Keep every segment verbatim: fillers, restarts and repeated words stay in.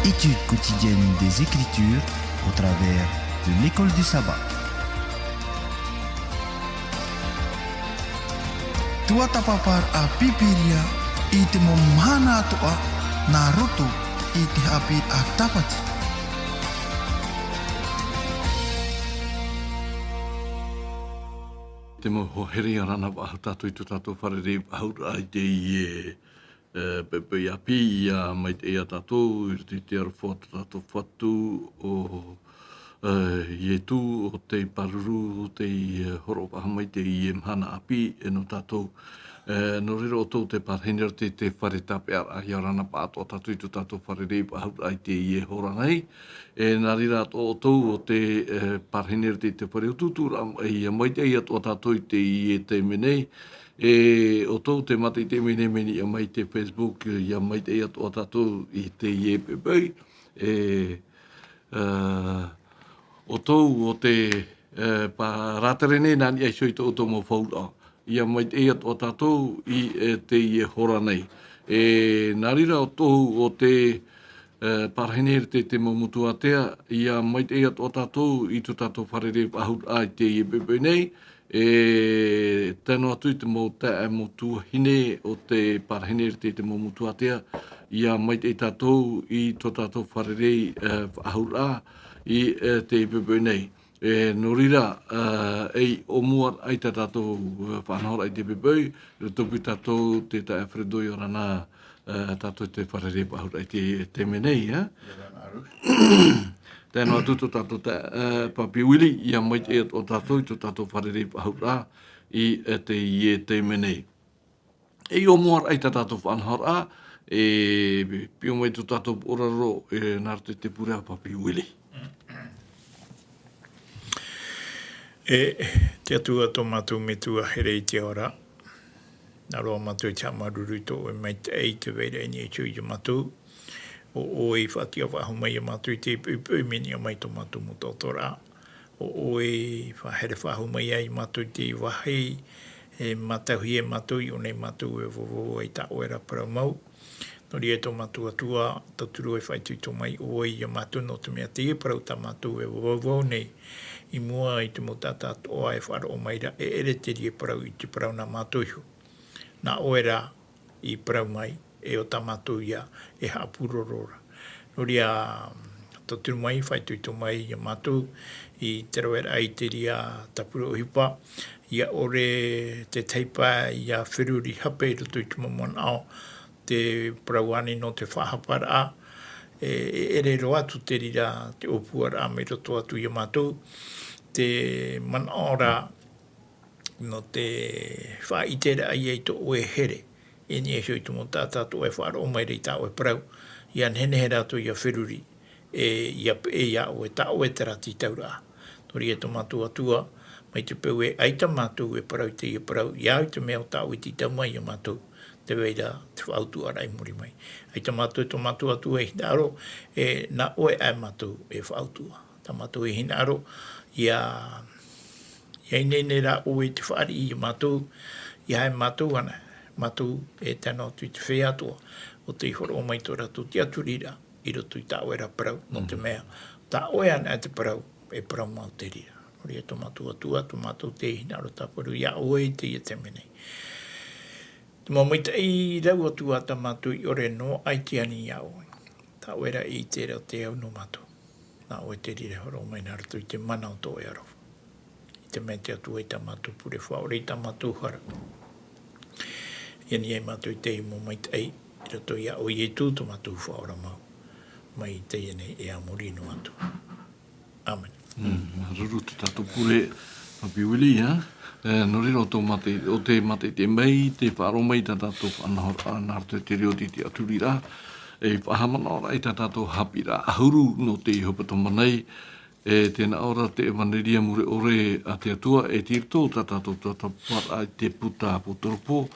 Étude quotidienne des Écritures au travers de l'école du sabbat. Tuatāpaparaʻa Pīpīria i te mau mahana atoʻa nā roto i te haʻapiʻiraʻa Tāpati. Te mau hoa here, ʻia ora na faʻahou tātou i tō tātou fārerei faʻahouraʻa i teie, e, poʻipoʻi ʻāpī, ʻia maitaʻi ia tātou, i roto i te aroha o tō tātou Fatu, ʻo, e, Ietu, ʻo tei pāruru, ʻo tei, e, hōroʻa faʻahou mai i teie mahana ʻāpī, e, nō tātou. E, nō reira ʻoutou tē parahine ra i te, te fare tāpeʻaraʻa, ʻia ora na pāʻatoʻa tātou i tō tātou fārerei faʻahouraʻa i teie hora nei. E, nā reira atoʻa ʻoutou ʻo tē, e, parahine ra i te, te fare utuuturaʻa, e, ʻia maitaʻi atoʻa tātou i teie taime nei. E, ʻoutou tē mātaʻitaʻi mai nei, mai niʻa mai i te Facebook, ʻia maitaʻi atoʻa tātou i teie poʻipoʻi. E, e, ʻoutou ʻo tē, e, pā-, rātere nei nā niʻa iho i tō ʻoutou mau fauraʻa. ʻIa maitaʻi atoʻa tātou i, e, teie hora nei. E, nā reira ʻoutou ʻo tē, e, parahine ra i te, te mau motu ātea, ʻia maitaʻi atoʻa tātou i tō tātou fārerei faʻahouraʻa i teie poʻipoʻi nei. E, tae noa atu i te mau taeaʻe, mau tuahine ʻo tē parahine ra i te, te mau motu ātea, ʻia maitaʻi tātou i tō tātou fārerei, e, faʻahouraʻa i, e, teie poʻipoʻi nei. E, nō reira, e, ʻia ʻōmuaraʻa i tā tātou, e, faʻanahoraʻa i teie poʻipoʻi, i roto pū tātou, te taeaʻe Fredo, ʻia ora na, e, tātou i te fārerei faʻahouraʻa i te, taime nei, e? Tae noa atu tō tātou taeaʻe, e, Papi Willie, ʻia maitaʻi atoʻa tātou i tō tātou fārerei faʻahouraʻa i, e, teie taime nei. ʻIa ʻōmuaraʻa i tā tātou faʻanahoraʻa, e, pio mai tō tātou pūʻororo, e, nā roto i te pure a Papi Willie. E te Atua tō mātou Metua here i te ao ra, nā roa mātou i te haʻamāuruuru i tō ʻoe maitaʻi i te vai ra i niʻa iho ia mātou. ʻO ʻoe i faʻatiʻa faʻahou mai ia mātou i teie poʻipoʻi mai niʻa mai tō mātou mau taʻatoʻaraʻa. ʻO ʻoe i faʻahere faʻahou mai ai ia mātou i te vāhi e mātauhia e mātou i ʻō nei mātou e vauvau ai tā ʻoe ra parau mau. Nō reira e tō mātou Atua, tauturu e faʻaitoito mai ʻoe ia mātou, nō te mea teie parau tā mātou e vauvau nei i mua i te mau taʻata atoʻa e faʻaroʻo mai ra, e ʻere te reira e parau i te parau nā mātou iho. Nā ʻoe rā i parau mai, e ʻo tā mātou ia e haʻapūroro ra. Nō reira, tauturu mai, faʻaitoito mai ia mātou i te raveraʻa i te reira tāpura ʻohipa, ʻia ʻore te taipa ʻia feruri hape i roto i te mau manaʻo, te parau ānei nō te faʻahaparaʻa, e, e ʻere roa atu te reira te ʻōpuaraʻa mai roto atu ia mātou, te manaʻo ra nō te faʻaʻiteraʻa ia i tō ʻoe here, i niʻa iho i te mau taʻata atoʻa e faʻaroʻo mai ra i tā ʻoe parau, ʻia nehenehe rātou ʻia feruri, e ʻia peʻe iā ʻoe, tā ʻoe terā tītauraʻa. Nō reira e tō mātou Atua, mai te peu e ʻaita mātou e parau i teie parau, ʻia au i te mea ʻo tā ʻoe e tītau mai ia mātou, tē vai ra te faʻautuʻaraʻa i muri mai. ʻAita mātou, tō mātou Atua e hinaʻaro, e nā ʻoe aʻe mātou e faʻautuʻa. Tā mātou e hinaʻaro, ʻia, ʻia ineine rā ʻoe i te fāriʻi ia mātou, ʻeiaha e mātou ana, mātou e tae noa atu i te feiā atoʻa, ʻo tei hōroʻa mai tō rātou tiʻaturiraʻa i roto i tā ʻoe ra parau, nō te mea, tā ʻoe ana te parau, e parau mau te reira. Nō reira tō mātou Atua, tō mātou te hinaʻaro tāparu iā ʻoe i teie taime nei. Te mau maitaʻi rau atu ā tā mātou i ʻore noa aʻe i te ani iā ʻoe. Tā ʻoe ra i ʻite ra te au nō mātou. Nā ʻoe te reira e hōroʻa mai nā roto i te mana o tō ʻoe aroha. I te mea te Atua i tā mātou pure, faʻaʻore i tā mātou hara. I ani ai mātou i teie mau maitaʻi, i roto iā ʻoe Ietu tō mātou Faʻaora mau. Mai teie nei e a muri noa atu. ʻĀmene. Mm, māuruuru tō tātou pure, Papi Willie, ā. E, nō reira ʻo tō mātou, ʻo tē mātaʻitaʻi mai, tē faʻaroʻo mai tā tātou faʻanahoraʻa, nā roto i te reo, te tiʻaturiraʻa. E faʻahaʻamanaʻoraʻa i tā tātou haʻapiʻiraʻa ʻahuru nō teie hepetoma nei. E tē nā ʻō ra te ʻevanelia mure ʻore a te Atua, e tei roto tā tātou tuatāpaparaʻa i te puta apotarupo.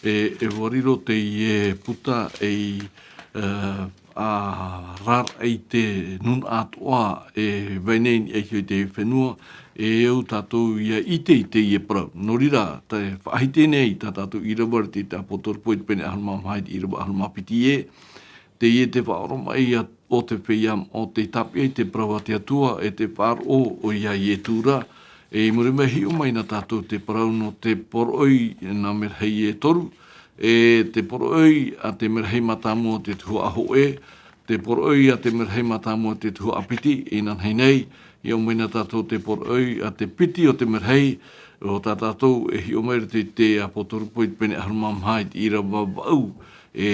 E, e ʻua riro teie puta ei, e, ā, rāraʻi i te nūnaʻa atoʻa e vai nei i niʻa iho i te fenua, e au tātou ʻia ʻite i teie parau. Nō reira, tē faʻahiti nei tā tātou ʻīrava i te, te apotarupo i te pene ʻahuru mā maha i te ʻīrava ʻahuru mā piti ē, Teie te faʻaoromaʻi o te feiā o te tāpeʻa i te parau a te Atua e te faʻaroʻo o ia Ietu ra. E i muri mai hiʻo mai na tātou te parau nō te poroʻi nā Merahei e toru, e te poroʻi a te Merahei mātāmua o te tuhaʻa hoʻe, te poroʻi a te Merahei mātāmua o te tuhaʻa piti, inanahi nei, hiʻo mai na tātou te poroʻi a te piti o te Merahei, o tā tātou e hiʻo mai ra te, te Apotarupo i te pene ʻahuru mā maha i te ʻīrava vaʻu, e,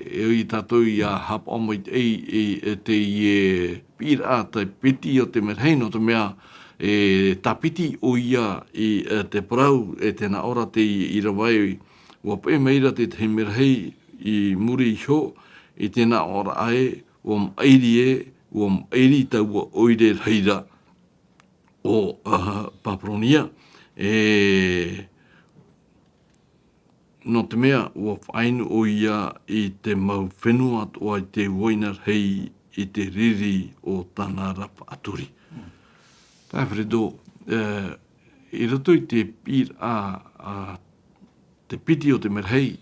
e ʻoi tātou ia haʻapaʻo mai te, e, e, te, e, piʻiraʻa te piti o te Merahei, nō te mea, e, tāpiti ʻo ia i, e, te parau, e tēnā ʻō ra te ʻīrava ē, ʻua peʻe mai ra te tahi Merahei i muri iho, i tēnā ʻō ra ē, ʻua maʻiri ē, ʻua maʻiri taua ʻoire rahi ra o, a, Papuronia, e, nō te mea, ʻua faʻainu ʻo ia i te mau fenua atoʻa i te uaina rahi i te riri o tāna ra faʻaturi. Tae Alfredo, e, i roto i te piʻiraʻa a te piti o te Merahei,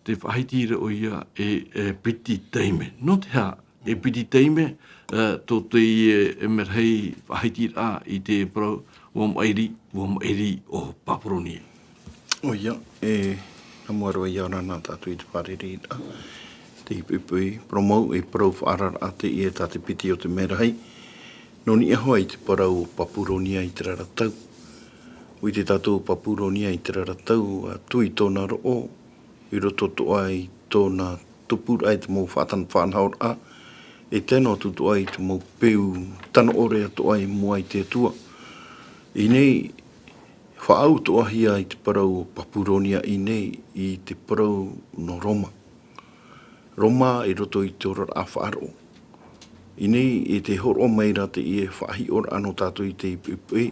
te faʻahiti ra ʻo ia e, e piti taime. Nō te aha e piti taime, e, tō teie Merahei faʻahitiraʻa i te parau ʻua maʻiri, ʻua maʻiri ʻo Papuronia. ʻOia, e, nā mua roa ia ora na tātou i te fārereiraʻa, te poʻipoʻi, parau mau, e parau faʻaararaʻa teie tā te piti o te Merahei. Nō niʻa hoʻi i te parau o Papuronia i terā ra tau. ʻUa ʻite tātou Papuronia i terā ra tau, ʻua tui tōna roʻo, i roto atoʻa i tōna tupuraʻa i te mau faʻatana-, faʻanahoraʻa, e tae noa atu atoʻa i te mau peu tano ʻore atoʻa i mua i te Atua. I ʻō nei, faʻaau atoʻahia i te parau o Papuronia i ʻō nei i te parau nō Roma. Roma i roto i te oraraʻa faʻaroʻo. I ʻō nei, e tē hōroʻa mai ra teie faʻahiʻoraʻa nō tātou i te poʻipoʻi.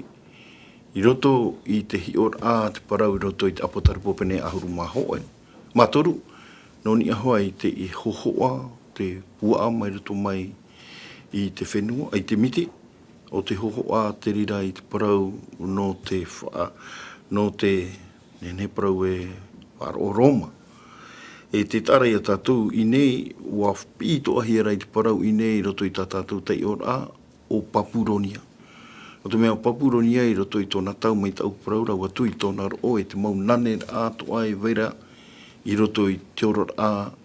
I roto i te hiʻoraʻa te parau i roto i te Apotarupo pene ʻahuru mā hōʻē. Mā toru, nō niʻa hoʻi i te hōhoʻa, te puaʻa mai roto mai i te fenua, i te miti, ʻo te hōhoʻa te reira i te parau nō te fa-, nō te nehenehe parau e faʻaroʻo Roma. E tē taʻa ra ia tātou i ʻō nei, ʻua piʻi atoʻahia ra i te parau i ʻō nei i roto i tā tātou taiʻoraʻa, ʻo Papuronia. ʻO te mea ʻo Papuronia i roto i tōna tau mai taʻu parau ra ʻua tui tōna roʻo e te mau naneraʻa atoʻa e vai ra i roto i te oraraʻa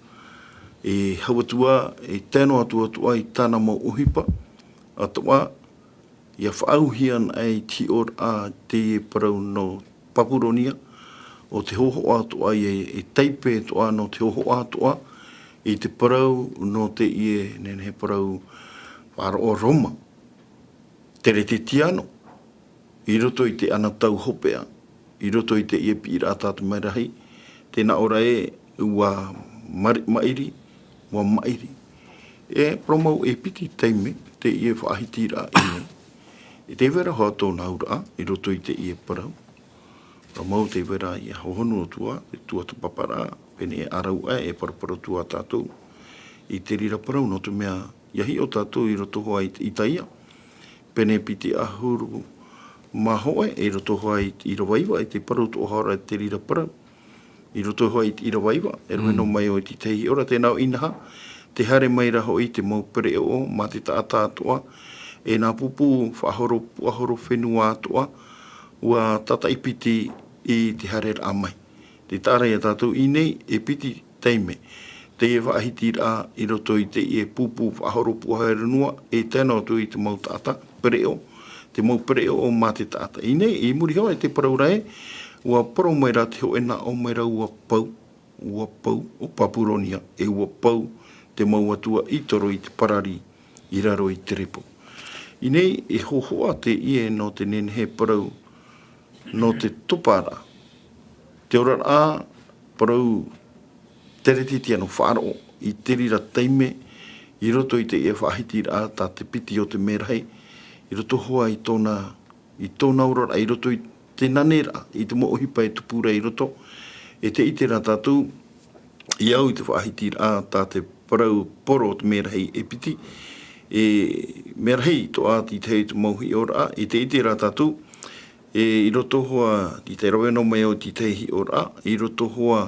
e hau atu ā, e tae noa atu atoʻa i tāna mau ʻohipa atoʻa, ʻia faʻaauhia anaʻe i te hiʻoraʻa teie parau nō Papuronia, ʻo te hōhoʻa atoʻa ia e taipe atoʻa nō te hōhoʻa atoʻa, i te parau nō teie nehenehe parau faʻaroʻo Roma. Teretetiano, i roto i te ana tau hopeʻa, i roto i teie piʻiraʻa tā te Merahei, tēnā ʻō ra ē, ʻua mari-, maʻiri, ʻua maʻiri. E parau mau e piti taime teie faʻahitiraʻa i ʻō nei. E tē vai ra hoʻi tōna auraʻa, i roto i teie parau. Parau mau tē vai ra ʻia hohonu atu ā, te tuatāpaparaʻa, pēnei e ʻāraʻu aʻe, e paraparau atu ā tātou. I te reira parau nō te mea, ʻia hiʻo tātou i roto hoʻi i te Itaia. Pene piti ʻahuru mā hōʻē, i roto hoʻi i te ʻīrava iva, i te parau atoʻa hoʻi ra i te reira parau. I roto hoʻi i te ʻīrava iva, e rave noa mai ʻoe i te tahi hiʻoraʻa, tē nā ʻō inaha, tē haere mai ra hoʻi te mau pereʻoʻo mā te taʻata atoʻa, e nā pupu faʻahoro, puʻahoro fenua atoʻa, ʻua tātaʻi piti i te haereraʻa mai. Tē taʻa ra ia tātou i ʻō nei, e piti taime. Teie faʻahitiraʻa i roto i teie pupu faʻahoro puʻahoro fenua, e tae noa atu i te mau taʻata, pereʻoʻo, te mau pereʻoʻo mā te taʻata. I ʻō nei, i muri hoʻi i te parau ra ē, ʻua parau mai ra te hōʻē nā ʻō mai ra ʻua pau, ʻua pau, ʻo Papuronia, e ʻua pau te mau atua i toro i te parari, i raro i te repo. I ʻō nei, e hōhoʻa teie nō te nehenehe parau, nō te toparaʻa. Te oraraʻa parau teretetiano faʻaroʻo i te reira taime, i roto i teie faʻahitiraʻa tā te piti o te Merahei, i roto hoʻi i tōna, i tōna oraraʻa, i roto i te naneraʻa, i te mau ʻohipa e tupu ra i roto, e tē ʻite ra tātou, ʻia au i te faʻahitiraʻa tā te parau poro o te Merahei e piti, e Merahei atoʻa te tahi te mau hiʻoraʻa, e tē ʻite ra tātou, e i roto hoʻi, i te rave noa mai ʻoe i te tahi hiʻoraʻa, i roto hoʻi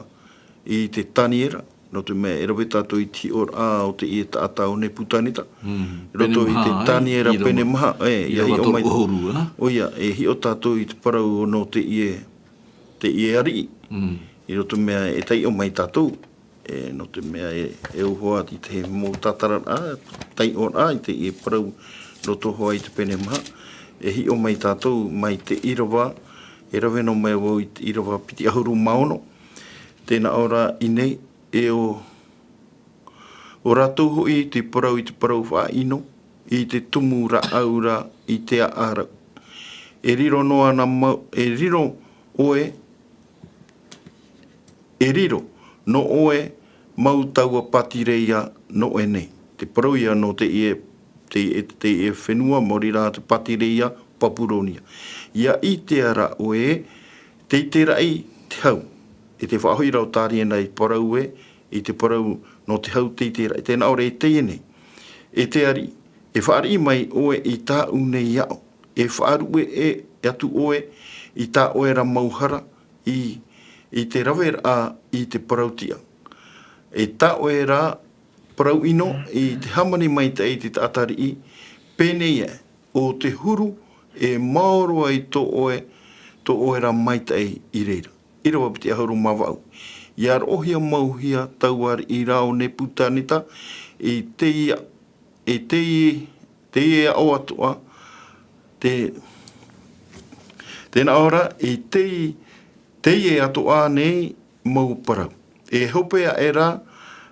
i te Taniera, Nō te mea e rave tātou i te hiʻoraʻa o teie taʻata o Nepukaneta. Mm. Roto i te Taniera pene maha, e, ia hiʻo mai. ʻOia, e hiʻo tātou i te parau nō teie, teie ariʻi. Mm. I roto mea e taiʻo mai tātou, e, nō te mea e, e uhoa i te mau tātararaʻa, taiʻoraʻa, i teie parau roto hoa i te pene maha. E hiʻo mai tātou, mai te ʻīrava, e rave noa mai vau i te ʻīrava piti ʻahuru mā ono. Tē nā ʻō ra i ʻō nei, e ʻo, ʻo rātou hoʻi te parau i te parau faʻaʻino, i te tumu rāʻau ra i te aʻarau. E riro noa na mau, e riro ʻoe, e riro nō ʻoe mau taua pātireia nō ʻō nei. Te parau ia nō teie, teie, teie fenua, maori rā te pātireia Papuronia. ʻIa ʻite ra ʻoe, tei te raʻi te hau. E te faʻahoʻi ra ʻo Taniera i te parau ē, i te parau nō te hau tei te raʻi. Tē nā ʻō ra e teie nei. E te ariʻi, e fāriʻi mai ʻoe i tāʻu nei aʻo. E faʻaruʻe atu ʻoe i tā ʻoe ra mau hara i, i te raveraʻa i te parau tiʻa. E tā ʻoe ra parau ʻino i te hāmani maitaʻi i te taʻata ariʻi, pēnei aʻe, ʻo te huru e maoro ai tō ʻoe, tō ʻoe ra maitaʻi i reira. ʻĪrava piti ʻahuru mā vaʻu. ʻIa roʻohia mauhia taua ariʻi ra ʻo Nepukaneta, i teie, i teie, teie aʻo atoʻa, te, tē nā ʻō ra, i tei, teie atoʻa nei mau parau. E hope aʻe ra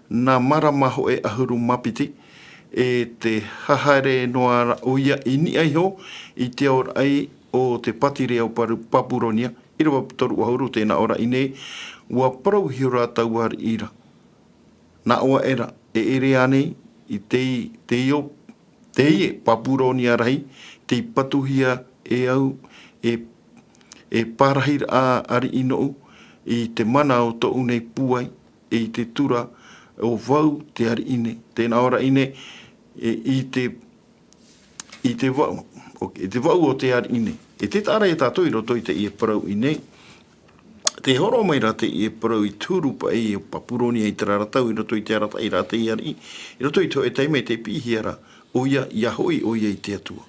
nā marama hōʻē ʻahuru mā piti, e te hahaere noa ra ʻoia i niʻa iho i te aoraʻi o te pātireia o Paru-, Papuronia, ʻīrava toru ʻahuru, tē nā ʻō ra i ʻō nei, ʻua parau ihora taua ariʻi ra. Nā ʻō aʻe ra, e ʻere ānei, i tei, tei ʻō, teie Papuronia rahi, tei patuhia e au, e, e pārahiraʻa ariʻi nōʻu, i te mana o tōʻu nei pūai, i te tura o vau te ariʻi nei. Tē nā ʻō ra i ʻō nei, e, i te, i te vaʻu, o, i te vaʻu o te ariʻi nei. E te taʻa ra ia tātou i roto i teie parau i ʻō nei. Tē hōroʻa mai ra teie parau i te huru paʻi o Papuronia i terā ra tau, i roto i te arataʻi ra teie ariʻi, i roto i te hōʻē taime tē piʻihia ra ʻoia, ʻia hoʻi ʻoia i te Atua.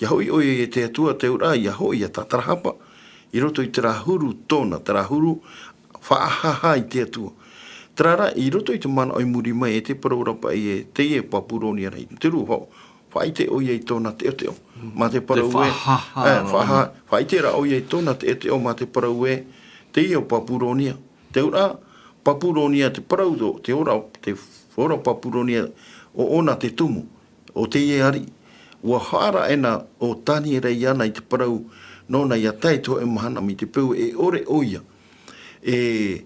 ʻIa hoʻi ʻoia i te Atua, te auraʻa, ʻia hoʻi ʻia tātarahapa, i roto i terā huru tōna, terā huru faʻahaha i te Atua. Terā rā, i roto i te manaʻo i muri mai, e te parau ra paʻi ē, teie Papuronia rahi. Te rua, fa-, faʻaʻite ʻoia i tōna teʻoteʻo. Mm. Mā te parau ē, faʻahaha, e, faʻaha-, faʻaʻite ra ʻoia i tōna teʻoteʻo, mā te parau ē, teie ʻo Papuronia. Te auraʻa, Papuronia, te parau tō, te ora, te ora Papuronia, ʻo ʻōna te tumu, ʻo teie ariʻi. ʻUa haʻapaʻo na ʻo Taniera iāna i te parau nōna ʻia tae i te hōʻē mahana mai te peu e ʻore ʻoia e,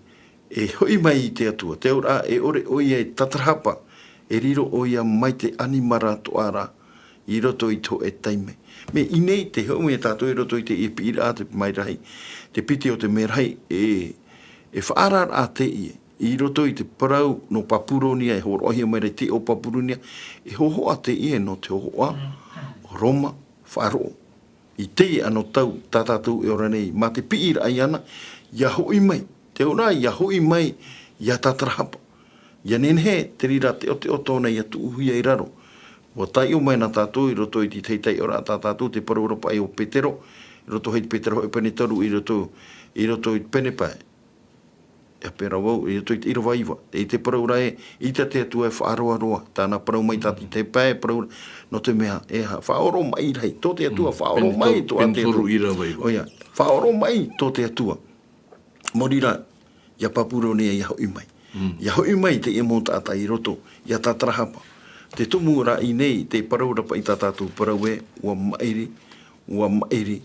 e hoʻi mai i te Atua. Te auraʻa, e ʻore ʻoia e tātarahapa, e riro ʻoia mai te ʻanimara atoʻa ra, i roto i te hōʻē taime. Mea ʻī nei, tē hoʻi mai tātou i roto i teie piʻiraʻa, te merahi, te piti o te merahi, e, e faʻaararaʻa teie, i roto i te parau nō Papuronia, e hōroʻahia mai ra i te ʻo Papuronia, e hōhoʻa teie nō te hōhoʻa o Roma faʻaroʻo. I teie anotau tā tātou e ora nei, mā te piʻiraʻa iāna, ʻia hoʻi mai. Te auraʻa, ʻia hoʻi mai, ʻia tātarahapa. ʻIa nehenehe te reira teʻoteʻo tōna ʻia tuʻuhia i raro. ʻUa taiʻo mai na tātou i roto i te tahi taiʻoraʻa tā tātou, te parau ra paʻi o Petero, i roto hei Petero hōʻē pene toru, i roto, i roto i te pene pae. E pērā vau, i roto i te ʻīrava iva. I te parau ra ē, ʻita te Atua e faʻaroaroa. Tāna parau mai tā te, te pae, parau ra, nō te mea, e ha-, faʻaoromaʻi rahi, tō te Atua, mm, faʻaoromaʻi tō te Atua. Pene toru, ʻīrava iva. ʻOia, faʻaoromaʻi tō te Atua. Maori rā, ʻia Papuronia ʻia hoʻi mai. Mm. ʻIa hoʻi mai teie mau taʻata i roto, ʻia tātarahapa. Te tumu ra i ʻō nei, te parau ra paʻi tā tātou parau ē, ʻua maʻiri, ʻua maʻiri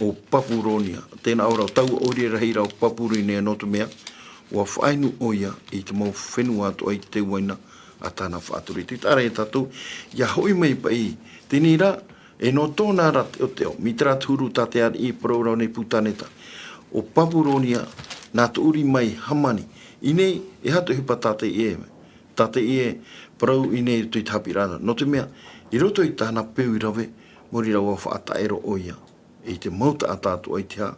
ʻo Papuronia. Tē nā ʻō ra, taua ʻoire rahi ra ʻo Papuronia nō te mea, ʻua faʻainu ʻoia i te mau fenua atoʻa i te uaina a tāna faʻature. Te taʻa ra ia tātou, ʻia hoʻi mai paʻi, teie rā, e nō tōna ra teʻoteʻo, mai terā te huru tā te ariʻi parau ra ʻo Nepukaneta. ʻO Papuronia, nā tō ʻuri mai hāmani. I ʻō nei, e aha te ʻohipa tā teie, tā teie parau i ʻō nei i roto i te haʻapiʻiraʻa. Nō te mea, i roto i tāna peu i rave, maori rā ʻua faʻataʻero ʻoia i te mau taʻata atoʻa i te hā,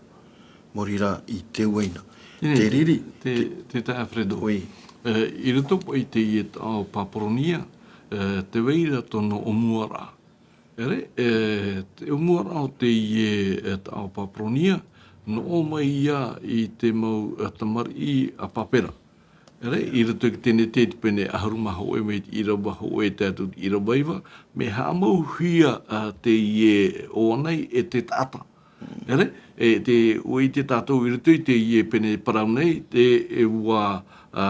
maori rā i te uaina. Teie, te riri, te, te, te taeaʻe Alfredo. ʻOi. E, i roto paʻi i teie taʻata o Papuronia, e, tē vai ra tōna ʻōmuaraʻa. ʻEre, e, te ʻōmuaraʻa o teie, e, taʻata o Papuronia, nō ʻō mai ia i te mau, e, tamariʻi a Pāpera. ʻEre, i roto i te Tenete te pene ʻahuru mā hōʻē mai te ʻīrava hōʻē tae atu i te ʻīrava iva, mea haʻamauhia, a, teie ʻō nei e te taʻata. ʻEre, e te, ʻua ʻite tātou i roto i teie pene parau nei, te, e ʻua, a,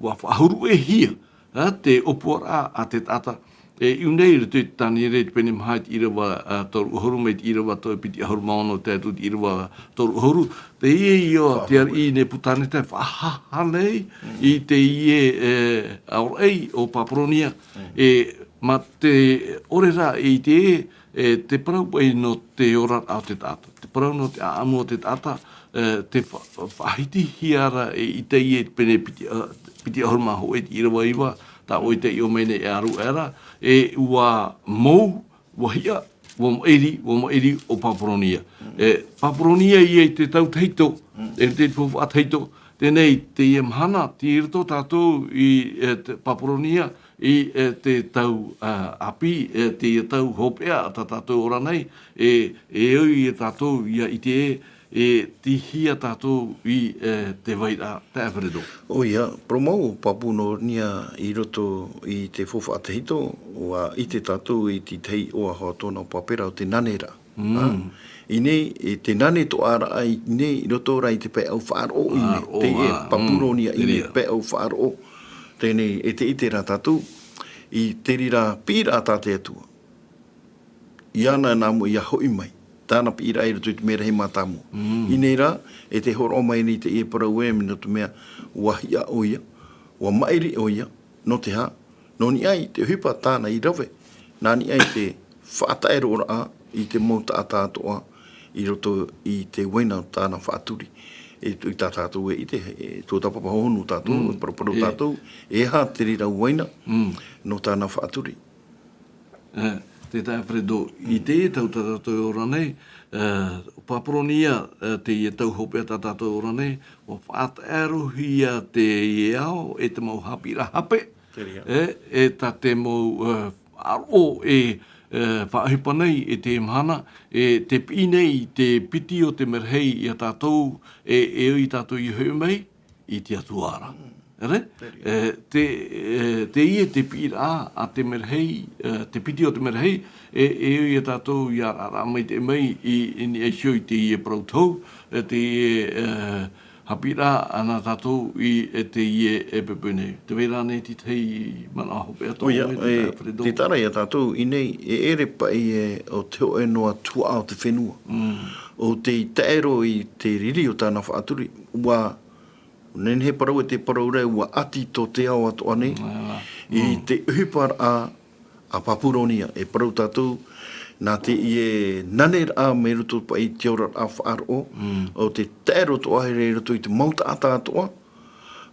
ʻua faʻahuruʻehia, a, te ʻōpuaraʻa a te taʻata. E ʻū nei i roto i te Taniera i te pene maha i te ʻīrava, a, toru ʻahuru mai te ʻīrava to-, piti ʻahuru mā ono tae atu i te ʻīrava toru ʻahuru. Teie ïa te ariʻi Nepukaneta e faʻahaha nei i teie, e, aoraʻi o Papuronia. E, mā te ʻore rā i te, e, te parau paʻi nō te oraraʻa o te taʻata. Te parau nō te ʻāʻamu o te taʻata, e, te fa-, faʻahitihia ra e i teie pene piti, a, piti ʻahuru mā hōʻē i te ʻīrava iva, tā ʻoe tei ʻō mai nei e ʻaru aʻera, e ʻua mou, ʻua hiʻa, ʻua maʻiri, ʻua maʻiri ʻo Papuronia. E, Papuronia ïa i te tau tahito, e te faufaʻa tahito, teie nei, teie mahana, tei roto tātou i, e, te Papuronia, i, e, te tau, a, ʻāpī, e, teie tau hopeʻa tā tātou ora nei, e, e au ia tātou ïa ʻite, e, tei hea tātou i, e, te vairaʻa, taeaʻe Alfredo. ʻOia, parau mau ʻo Papuronia i roto i te faufaʻa tahito, ʻua ʻite tātou i te tahi iʻoa hoʻi tōna o Pāpera ʻo te naneraʻa. Mm. Ā, i nei, i te nane toʻaraʻa i nei, i roto rā i te pae ʻau faʻaroʻo i nei, Faʻaroʻo, teie ā, Papuronia mm, i nei, teie. Pae ʻau faʻaroʻo. Teie nei, e te ʻite rā tātou, i te reira piʻiraʻa tā te Atua. Iāna nā mua ʻia hoʻi mai, tāna piʻiraʻa i roto i te merahi mātāmua. Mm. I nei rā, e te hōroʻa mai nei teie parau ē, nō te mea, ʻua hiʻa ʻoia, ʻua maʻiri ʻoia, nō te aha, nō niʻa i te ʻohipa tāna i rave, nā niʻa i te faʻataʻeroraʻa i te mau taʻata atoʻa i roto i te uaina o tāna faʻaturi. E, i tā tātou e ʻite, e tuatāpapa hōhonu tātou, Mm. e paraparau E. tātou, e aha te reira uaina Mm. nō tāna faʻaturi. E, te taeaʻe Alfredo, i teie tau tā tātou e ora nei, e, Papuronia, e, teie tau hopeʻa tā tātou e ora nei, ʻua faʻataʻerohia teie ao, e te mau haʻapiʻiraʻa hape, Te reira. e, e tā te mau, e, faʻaroʻo e, e, faʻaʻohipa nei, e te mahana, e te piʻi nei, te piti o te merahi ia tātou, e, e ui tātou i hoʻi mai, i te Atua ra. Mm. ʻEre? Te reira. E, te, e, teie te piʻiraʻa a te merahi, e, te piti o te merahi, e, e ui ia tātou ʻia araraʻa mai te mai i, i niʻa iho i teie parau tau, e, teie, e, haʻapiʻiraʻa nā tātou i, e, teie, e, poʻipoʻi nei. Tē vai ra ānei te tahi manaʻo hopeʻa tō ʻoe, e, te taeaʻe Alfredo? Tē taʻa ra ia tātou i nei, e ʻere paʻi ē, ʻo te hōʻē noa tuhaʻa o te fenua. Mm. ʻO tei taʻero i te riri o tāna faʻaturi, ʻua, nehenehe e parau e te parau ra, ʻua ʻati tō te ao atoʻa nei, Ā, i mm. te ʻohiparaʻa a Papuronia, e parau tātou, nā teie naneraʻa mai roto paʻi i te oraraʻa faʻaroʻo, Mm. ʻo te taʻero atoʻa i roto i te mau taʻata atoʻa,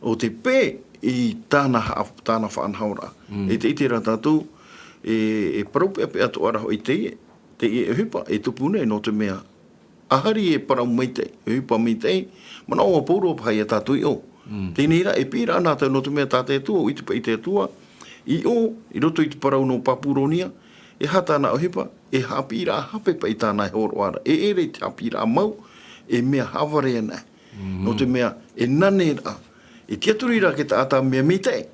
ʻo tei pē i tāna ha-, tāna faʻanahoraʻa. Mm. E te ʻite ra tātou, e, e parau peʻapeʻa atoʻa ra hoʻi teie, teie ʻohipa, e tupu nei nō te mea, ʻaita e parau maitaʻi, e ʻohipa maitaʻi, manaʻo ʻo Pauro paʻi ia tātou i ʻō. Mm. Teie nei rā, e piʻiraʻa nā tātou nō te mea tā te Atua, ʻua ʻite paʻi te Atua, i ʻō, i roto i te parau nō Papuronia, e aha tāna ʻohipa, e haʻapiʻiraʻa hape paʻi tāna e hōroʻa ra. E ʻere i te haʻapiʻiraʻa mau, e mea haʻavare ana. Mm. Nō te mea, e naneraʻa, e tiʻaturi ra te taʻata mea maitaʻi,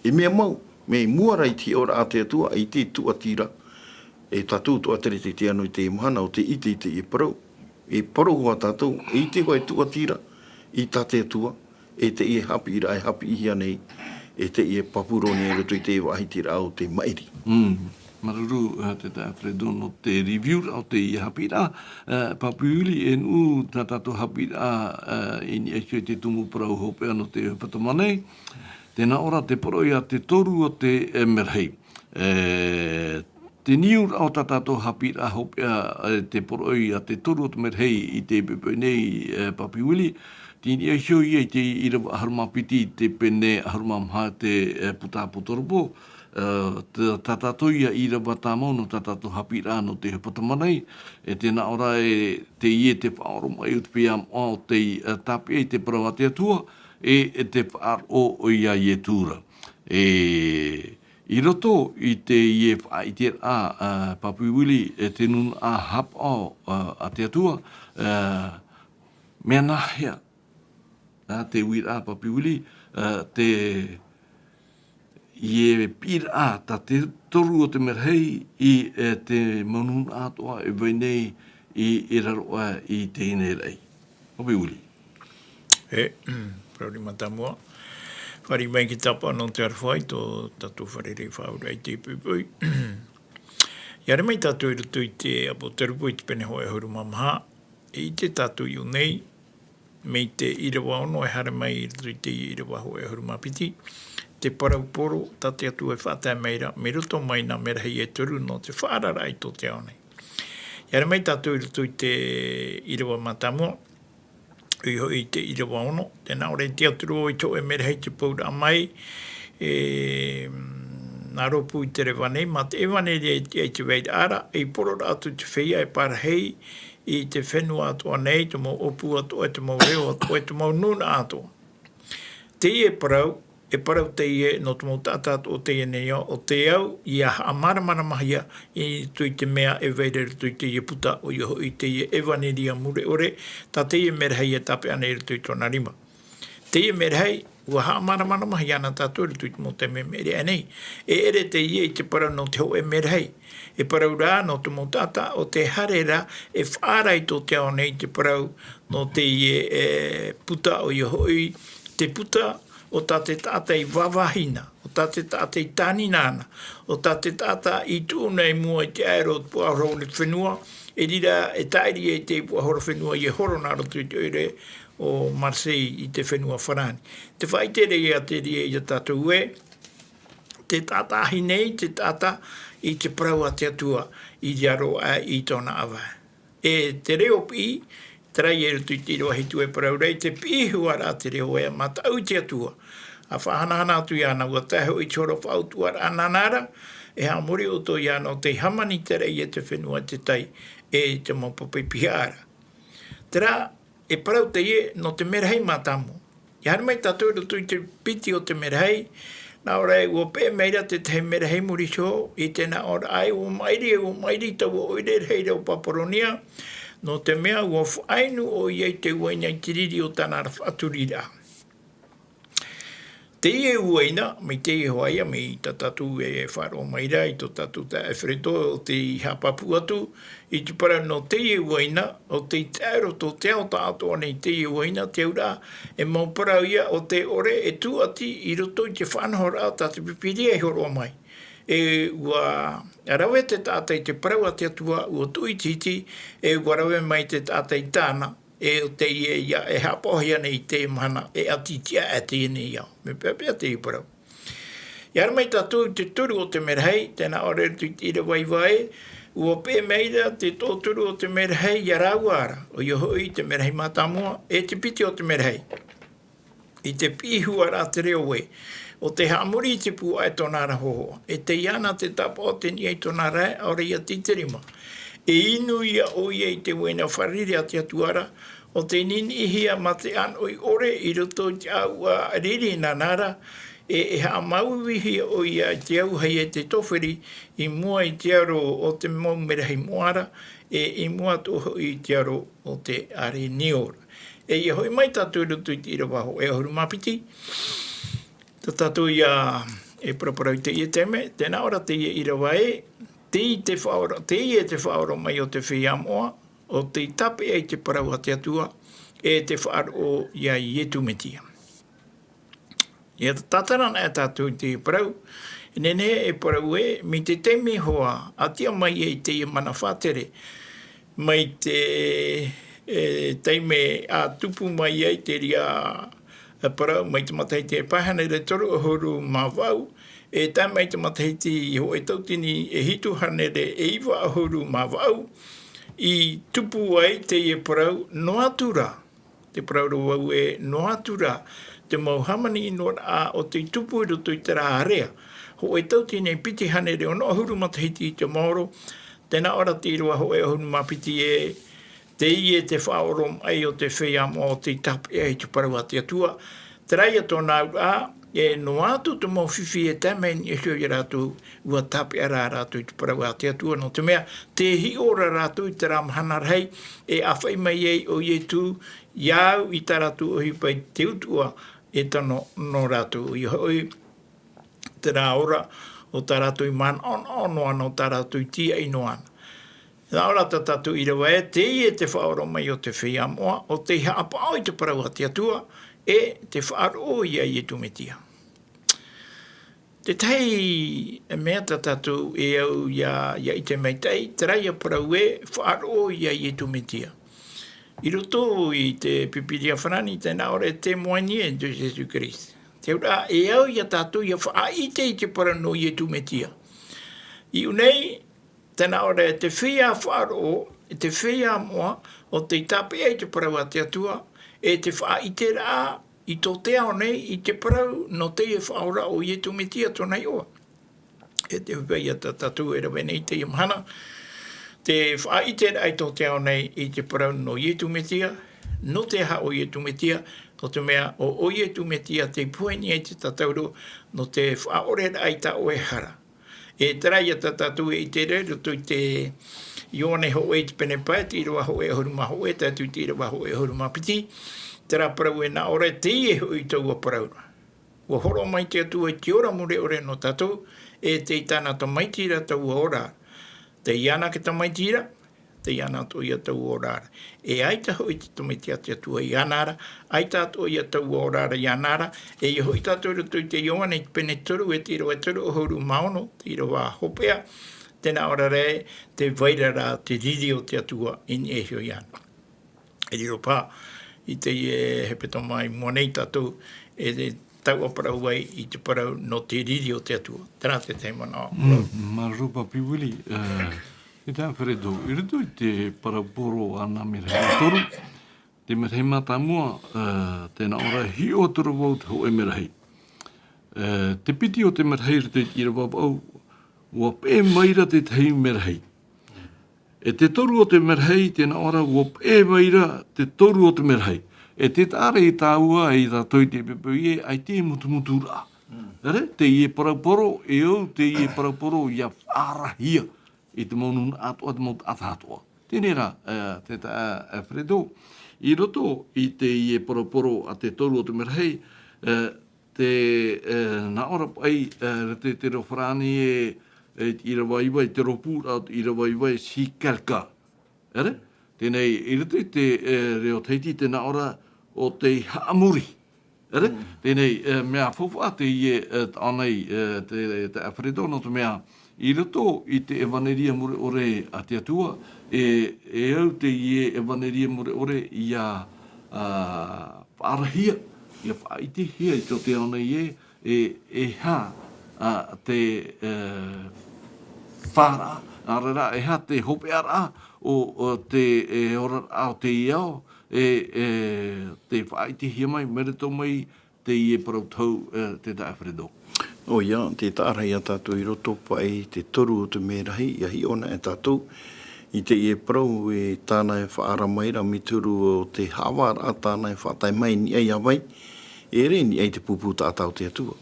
e mea mau, mea i mua ra i te hiʻoraʻa a te Atua, i te tuatira, e tātou tuatere te te ano i te mahana o te ʻite i te parau. E parau hoʻi tātou, e ʻite hoʻi e tuatira, i tā te Atua, e teie haʻapiʻiraʻa e haʻapiʻihia nei, e teie Papuronia i roto i te vāhitiraʻa o te maʻiri. Mm. Māuruuru, eh, te taeaʻe Alfredo nō te review o teie haʻapiʻiraʻa, eh, Papiuli, e nuʻu tā tātou haʻapiʻiraʻa, eh, i niʻa iho i te tumu parau hopeʻa nō te hepetoma nei. Tē nā ʻō ra te poroʻi a te toru o te, eh, merahi. Eh, te niuraʻa o tā tātou haʻapiʻiraʻa hopeʻa, eh, te poroʻi a te toru o te merahi i te poʻipoʻi nei, eh, Papiuli. Tei niʻa iho ïa i te ʻīrava ʻahuru mā piti i te pene ʻahuru mā maha te, eh, puta apotarupo. Eh, tā, tā tātou ïa ʻīrava tāmau nō tā tātou haʻapiʻiraʻa nō te hepetoma nei. E tē nā ʻō ra e teie te faʻaoromaʻi o te feiā moʻa o tei, eh, tāpeʻa i te parau a te Atua, e, e te faʻaroʻo o ia Ietu ra. E, i roto i teie faʻaʻiteraʻa, ā, Papi Willie, e te nūnaʻa haʻapaʻo, ā, a te Atua, ā, mea nāhea, ā, te uiraʻa Papi Willie, ā, te, ʻia piʻiraʻa tā te toru o te merahi i, e, te mau nūnaʻa atoʻa e vai nei i, i raro aʻe i teie nei raʻi. Papi Willie. E, parau rima tāmua. Fāriʻi mai i te tāpaʻo nō te aroha i tō tātou fārerei faʻaauraʻa i teie poʻipoʻi. ʻIa haere mai tātou i roto i te Apoterupo i te pene hōʻē ʻahuru mā maha, e ʻite tātou i ʻō nei, mai te ʻīrava ono e haere mai i roto i te ʻīrava hōʻē ʻahuru mā piti, te parau poro tā te Atua e faʻatae mai ra, mai roto mai nā merahi e toru nō te faʻaararaʻa i tō te ao nei. ʻIa haere mai tātou i roto i te ʻīrava mātāmua, ʻoia hoʻi i te ʻīrava ono, tē nā ʻō ra, tē tiʻaturi vau i te hōʻē merahi i te pouraʻa mai, e, nā rōpū i te reva nei, mā te ʻevaneria i te, i te vairaʻa ra, ei pororaʻa atu i te feiā e pārahi i te fenua atoʻa nei, te mau ʻōpū atoʻa, te mau reo atoʻa, te mau nūnaʻa atoʻa. Teie parau, e parau teie nō te mau taʻata atoʻa o teie nei ao, ʻo te au ʻia haʻamāramaramahia i roto i te mea e vai ra i roto i teie puta, ʻoia hoʻi teie ʻevaneria mure ʻore, tā teie merahi e tāpeʻa nei i roto i tōna rima. Teie merahi, ʻua haʻamāramaramahia na tātou i roto i te mau taime e meʻe ra nei. E ʻere teie i te parau nō te hōʻē merahi. E parau ra nō te mau taʻata ʻo tē haere ra e faʻaara i tō te ao nei te parau nō teie, e, puta, ʻoia hoʻi te puta o tā te taʻata i vāvāhi na, o tā te taʻata i tānina ana, o tā te taʻata i tuʻu na i mua i te ʻaero o te puaʻahora fenua, e riro, e tāʻiri ai te puaʻahora fenua ʻia horo nā roto i te ʻoire o Marseille i te fenua Farāni. Tē faʻaʻite ra ïa te reira ia tātou ē, tē taʻataʻahi nei te taʻata i te parau a te Atua i raro aʻe i tōna ʻāvae. E te reo piʻi, terā ïa i roto i te ʻīrava hitu e parau ra, i te piʻi iho ā ra te reo ē, mā tāʻu i te Atua. ʻA faʻahanahana atu iāna, ʻua tae hoʻi i te horo faʻautuʻaraʻa nāna ra, e haʻamori ʻoutou iāna ʻo tei hāmani te raʻi e te fenua, te tai, e te mau pape pihaʻa ra. Terā, e parau teie nō te merahi mātāmua. ʻIa haere mai tātou i roto i te piti o te merahi, nā ʻō ra ē, ʻua peʻe mai ra te tahi merahi i muri iho, i te nā ʻō ra ē, ʻua maʻiri, ʻua maʻiri taua ʻoire rahi ra o Paparonia, nō te mea ʻua faʻainu ʻoia i te uaina i te riri o tāna ra faʻaturiraʻa. Teie uaina, mai teie hoʻi ïa, mai tā tātou e faʻaroʻo mai ra i tō tātou taeaʻe Fereto, ʻo tei haʻapāpū atu i te parau nō teie uaina, ʻo tei tae roto te ao tāʻatoʻa nei teie uaina, te auraʻa, e mau parau ïa ʻo tē ʻore e tūʻati i roto i te faʻanahoraʻa tā te Pīpīria i hōroʻa mai. E ʻua rave te taʻata i te parau a te Atua, ʻua tuʻu i te hiti, e ʻua rave mai te taʻata i tāna, e ʻo teie ïa e haʻapaʻohia nei i teie mahana, e ʻati tiʻa aʻe teie nei ao. Mea peʻapeʻa teie parau. ʻIa haere mai tātou i te toru o te merahi, tē nā ʻō ra i te ʻīrava iva ē, ʻua peʻe mai ra te toʻotoru o te merahi ia rāua ra, ʻoia hoʻi te merahi mātāmua, e te piti o te merahi. I te piʻi iho ā ra te reo ē, ʻo tē haʻamori i te pūaʻa e tōna ra hōhoʻa, e tei iāna te tāpaʻo o te niʻa i tōna rae, ʻaore ia tei te rima. E inu ïa ʻoia i te uaina fārerei a te Atua ra, ʻo tei niniʻihia mā te ʻānoʻi ʻore i roto i te ʻāuʻa riri nāna ra, e, e haʻamauiuihia ʻoia i te auahi e te toferi i mua i te aro o te mau merahi moʻa ra, e i mua atoʻa hoʻi i te aro o te ʻārenio ra. E ʻia hoʻi mai tātou i roto i te ʻīrava hōʻē ʻahuru mā piti, tā tātou ïa e paraparau i teie taime, tē nā ʻō ra teie ʻīrava ē, teie te faʻaora-, teie te faʻaoromaʻi o te feiā moʻa, ʻo tei tāpeʻa i te parau a te Atua, e te faʻaroʻo ia Ietu Metia. ʻIa tātara anaʻe tātou i te parau, e nehenehe e parau ē, mai te taime hoʻi, ʻa tiʻa mai ai teie mana faʻatere, mai te, e, taime ʻa tupu mai ai te reira, e, parau, mai te matahiti e pae hānere toru ʻahuru mā vaʻu, e tae mai te matahiti hōʻē tauatini e hitu hānere e iva ʻahuru mā vaʻu, i tupu ai teie parau noa atu ra. Te parau ra vau ē, noa atu ra te mau hāmani ʻino ra ʻo tei tupu i roto i terā area. Hōʻē tauatini e piti hānere ono ʻahuru matahiti i te maoro, tē nā ʻō ra te ʻīrava hōʻē ʻahuru mā piti ē, teie te faʻaoromaʻi o te feiā moʻa ʻo tei tāpeʻa i te parau a te Atua, Terā ia tōna auraʻa, e noa atu te mau fifi e tae mai i niʻa iho ia rātou, ʻua tāpeʻa rā rātou i te parau a te Atua, nō te mea, tē hiʻo ra rātou i terā mahana rahi, e ʻāfaʻi mai ai ʻo Ietu, ia au i tā rātou ʻohipa i te utuʻa e tano nō rātou. ʻOia hoʻi, terā ora o tā rātou i manaʻonaʻo noa ana, o tā rātou i tīaʻi noa ana. Nā ʻō rā tā tātou ʻīrava ē, teie te faʻaora mai o te feiā moʻa, ʻo tei haʻapaʻo i te parau a te Atua, e te faʻaroʻo ia Ietu Metia. Te tahi mea tā tātou e au ia, ia ʻite maitaʻi, terā ia parau ē, faʻaroʻo ia Ietu Metia. I roto i te Pīpīria Farāni, tē nā ʻō ra e témoigner de Jésus-Christ. Te auraʻa, e au ia tātou ia faʻaʻite i te parau nō Ietu Metia. I ʻō nei, tē nā ʻō ra e te feiā faʻaroʻo, e te feiā moʻa, ʻo tei tāpeʻa i te parau a te Atua, e te faʻaʻiteraʻa i tō te ao nei, i te parau nō teie faʻaora o Ietu Metia tōna iʻoa. E te ʻohipa ia tā tātou e rave nei i teie mahana, te faʻaʻiteraʻa i tō te ao nei i te parau nō Ietu Metia, nō te aha ʻo Ietu Metia, nō te mea ʻo, ʻo Ietu Metia tei pohe i niʻa i te tātauro, nō te faʻaʻoreraʻa i tā ʻoe hara. E terā ia tā tātou e ʻite ra i roto i te Ioane hōʻē i te pene pae, te ʻīrava hōʻē ʻahuru mā hōʻē, tae atu i te ʻīrava hōʻē ʻahuru mā piti, terā parau e nā ʻō ra, teie hoʻi taua parau ra. ʻUa hōroʻa mai te Atua i te ora mure ʻore nō tātou, e tei tāna tamaiti ra taua ora. Tei iāna te tamaiti ra, tei iāna atoʻa ia taua ora ra. E ʻaita hoʻi te tamaiti a te Atua iāna ra, ʻaita atoʻa ia taua ora ra iāna ra, e ʻia hoʻi tātou i roto i te Ioane i te pene toru e te ʻīrava toru ʻahuru mā ono, te ʻīrava hopeʻa, tē nā ʻō ra ra ē, tē vai ra rā te riri o te Atua i niʻa iho iāna. E riro paha i teie hepetoma i mua nei tātou e te tauʻaparau ai i te parau nō te riri o te Atua. Terā te tahi manaʻo. Mm, māuruuru papi Willie, eh, e tā Fredo, i roto i te parau poro a nā merahi e toru, te merahi mātāmua, eh, tē nā ʻō ra e hiʻo atu ra vau te hōʻē merahi. Eh, te piti o te merahi i roto i te ʻīrava vaʻu, ʻua peʻe mai ra te tahi merahi. E te toru o te merahi, tē nā ʻō ra, ʻua peʻe mai ra te toru o te merahi. E te taʻa ra i tāua, e tātou i te pepe ē, ʻaita e mutumutu ra. Mm. Ere, teie parau poro, e au, teie parau poro, ʻia faʻaarahia i te mau nūnaʻa atoʻa, te mau taʻata atoʻa. Teie rā, e, te tā, e, Fredo, i roto i teie parau poro a te toru o te merahi, e, te, e, nā ʻō ra paʻi, e, te, te reo farāni e, e, i te ʻīrava iva, i te rōpū ra, i te ʻīrava iva, e si kalka. Ere? Teie nei, i roto i te, e, reo Tahiti, tē nā ʻō ra ʻo tei haʻamori. Ere? Mm. Teie nei, e, mea faufaʻa teie, e, taʻa nei, e, te, te Alfredo, nō te mea, i roto i te ʻevaneria mure ʻore a te Atua, e, e au teie ʻevaneria mure ʻore ʻia, a, faʻaarahia, ʻia faʻaʻitehia i tō te ao nei ē, e, e aha, a, te, e, faʻaara, ʻaore rā, e aha te hopeʻaraʻa o, o te, e, oraraʻa o te ao, e, e, tei faʻaʻitehia mai, mai roto mai teie parau tau, e, te taʻa Alfredo. ʻOia, tē taʻa ra ia tātou i roto paʻi te toru o te merahi, ʻia hiʻo na e tātou, i teie parau e tāna e faʻaara mai ra, mai te huru o te haʻavāraʻa tāna e faʻatae mai i niʻa iā vai, e ʻere i niʻa i te pupu taʻata o te Atua.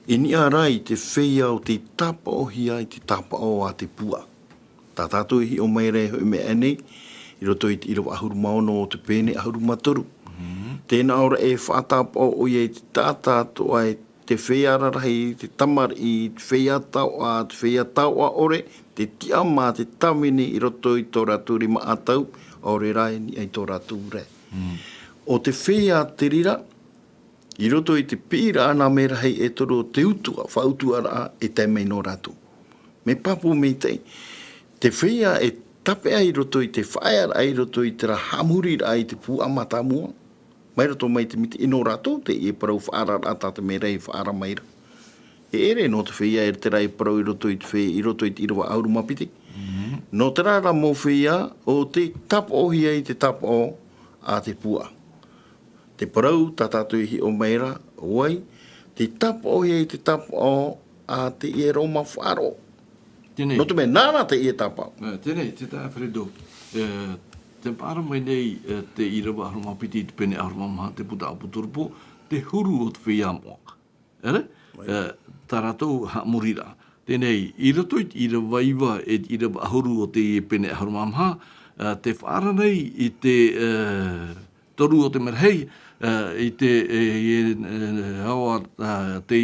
I niʻa rā i te feiā ʻo tei tāpaʻohia i te tāpaʻo a te puaʻa. Tā tātou e hiʻo mai ra e hoʻi mea nei, i roto i te ʻīrava ʻahuru mā ono o te pene ʻahuru mā toru. Mhm. Tē nā ʻō ra e faʻatāpaʻo ʻoia i te taʻata atoʻa, e te feiā rarahi, te tamariʻi, te feiā taoʻa, te feiā taoʻa ʻore, te tiʻamā, te tāvini i roto i tō rātou rima ʻātau, ʻaore rā i niʻa i tō rātou rae. Mm. ʻO te feiā terā, i roto i te piʻiraʻa a nā merahi e toru o te utuʻa, faʻautuʻaraʻa e tae mai nō rātou. Mea pāpū maitaʻi, te feiā e tāpeʻa i roto i te faʻaearaʻa, i roto i terā haʻamoriraʻa i te puaʻa mātāmua, mai roto mai te mitiʻi nō rātou, teie parau faʻaararaʻa tā te merahi e faʻaara mai ra. E ʻere nō te feiā e terā e parau i roto i te fei-, i roto i te ʻīrava ʻahuru mā piti. Mhm. Nō terā rā mau feiā, ʻo tei tāpaʻohia i te tāpaʻo a te puaʻa. Te parau, tā tātou e hiʻo mai ra, ʻo vai, tei tāpaʻohia i te tāpaʻo a teie Roma faʻaroʻo. Teie nei. Nō te mea, nāna teie tāpaʻo. E, teie nei, te taʻa Alfredo. E, tē paʻari mai nei, e, te ʻīrava ʻahuru mā piti i te pene ʻahuru mā maha, te puta ʻāpōsetolo Paula, te huru o te feiā moʻa. ʻEre? Mai. E, tā rātou haʻamoriraʻa. Teie nei, i roto i te ʻīrava iva e te ʻīrava ʻahuru o teie pene ʻahuru mā maha, e, tē faʻaara nei i te, e, toru o te merahi, e, i te, e, e, e, haʻa, e, te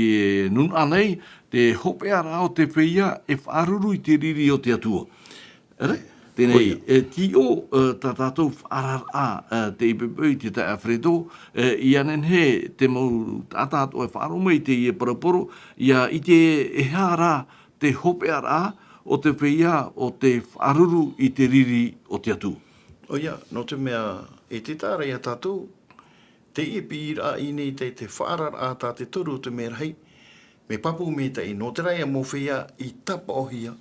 nūnaʻa nei, te hopeʻaraʻa o te feiā e faʻaruru i te riri o te Atua. ʻEre? Teie nei, ʻoia. E, tīʻo, e, tā tātou faʻaararaʻa, e, tei poʻipoʻi i te taeaʻe Alfredo, e, ʻia nehenehe te mau taʻata atoʻa e faʻaroʻo mai i teie paraupara, ʻia ʻite e aha rā te hopeʻaraʻa o te feiā o te faʻaruru i te riri o te Atua. ʻOia, nō te mea, e te taʻa ra ia tātou, teie piʻiraʻa i ʻō nei te, te faʻaararaʻa tā te toru o te merahi, mea pāpū maitaʻi, nō terā ia mau feiā i tāpaʻohia,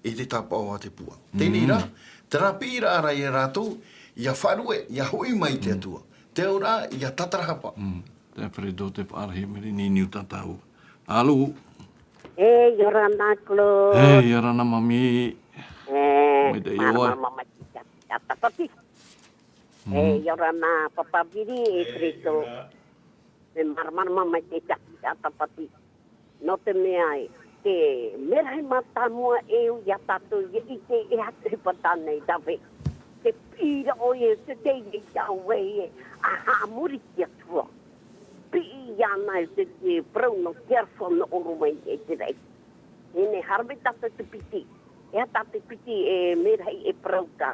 i te tāpaʻo a te puaʻa. Teie nei rā, Mm. terā piʻiraʻa rā ia rātou, ʻia faʻaruʻe, ʻia hoʻi mai i te Mm. Atua. Te auraʻa, ʻia tātarahapa. Mm. Te Alfredo, tē faʻaarahia mai ra i niuniu tātou. Alo? E, ʻia ora na, Claude. E, ʻia ora na, Mami. E, Maitaʻi ʻoe. Māramarama maitaʻi tātou, Tāpati. E, Mm. ʻia ora na, Papa Viri, e Alfredo. E, māramarama maitaʻi tātou, Tāpati. Nō te mea ē, te merahi mātāmua e au ia tātou ʻia ʻite e aha te ʻohipa tāna e rave. Te piʻiraʻa ʻoia, te, te, te, te, ʻoia, e, a haʻamori i te Atua. Piʻi iāna e te, te parau nō te aroha nō ʻōroma i te, te raʻi. E nehenehe e haere mai tātou te piti. E aha tā te piti e merahi e parau ra.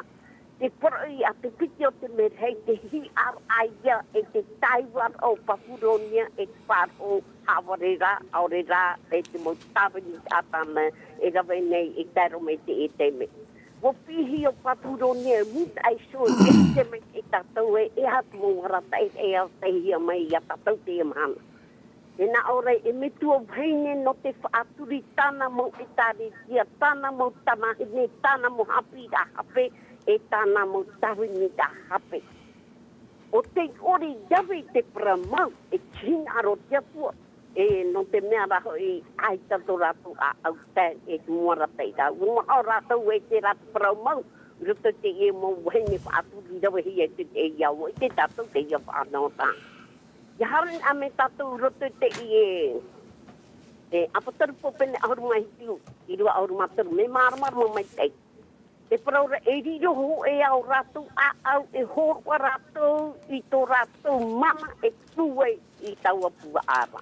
Te poroʻi a te piti o te merahi, te hiʻaraʻa ia e te tāiʻoraʻa o Papuronia, e te faʻaroʻo haʻavare ra, ʻaore rā, e te mau tāvini tāna e rave nei e tae roa mai i teie taime. ʻUa piʻihia ʻo Papuronia, e mūtaʻa iho, e ʻite mai e tātou ē, e aha te mau arataʻi e arataʻihia mai ia tātou i teie mahana. Tē nā ʻō ra, e metua vahine nō te faʻaturi tāna mau ʻētāretia, tāna mau tamāhine, tāna mau haʻapiʻiraʻa hape, e tāna mau tāviniraʻa hape. ʻO tei ʻore i rave i te parau mau, e te hinaʻaro o te Atua, e nō te mea rā hoʻi, ʻaita tō rātou ʻāʻau tae, e te mau arataʻi rā. ʻUa maʻa rātou e terā te parau mau, i roto i teie mau vahine faʻaturi ravehia e te, e ia ʻoe, i te tātou, teie faʻanahoraʻa. ʻIa haere anaʻe mai tātou i roto i teie, e, ʻApotarupo pene ʻahuru mā hitu, ʻīrava ʻahuru mā toru, mea māramarama maitaʻi. Te parau ra, e riro hōʻē ā ʻo rātou ʻāʻau, e hōroʻa rātou i tō rātou mana e tū ai i taua puaʻa ra.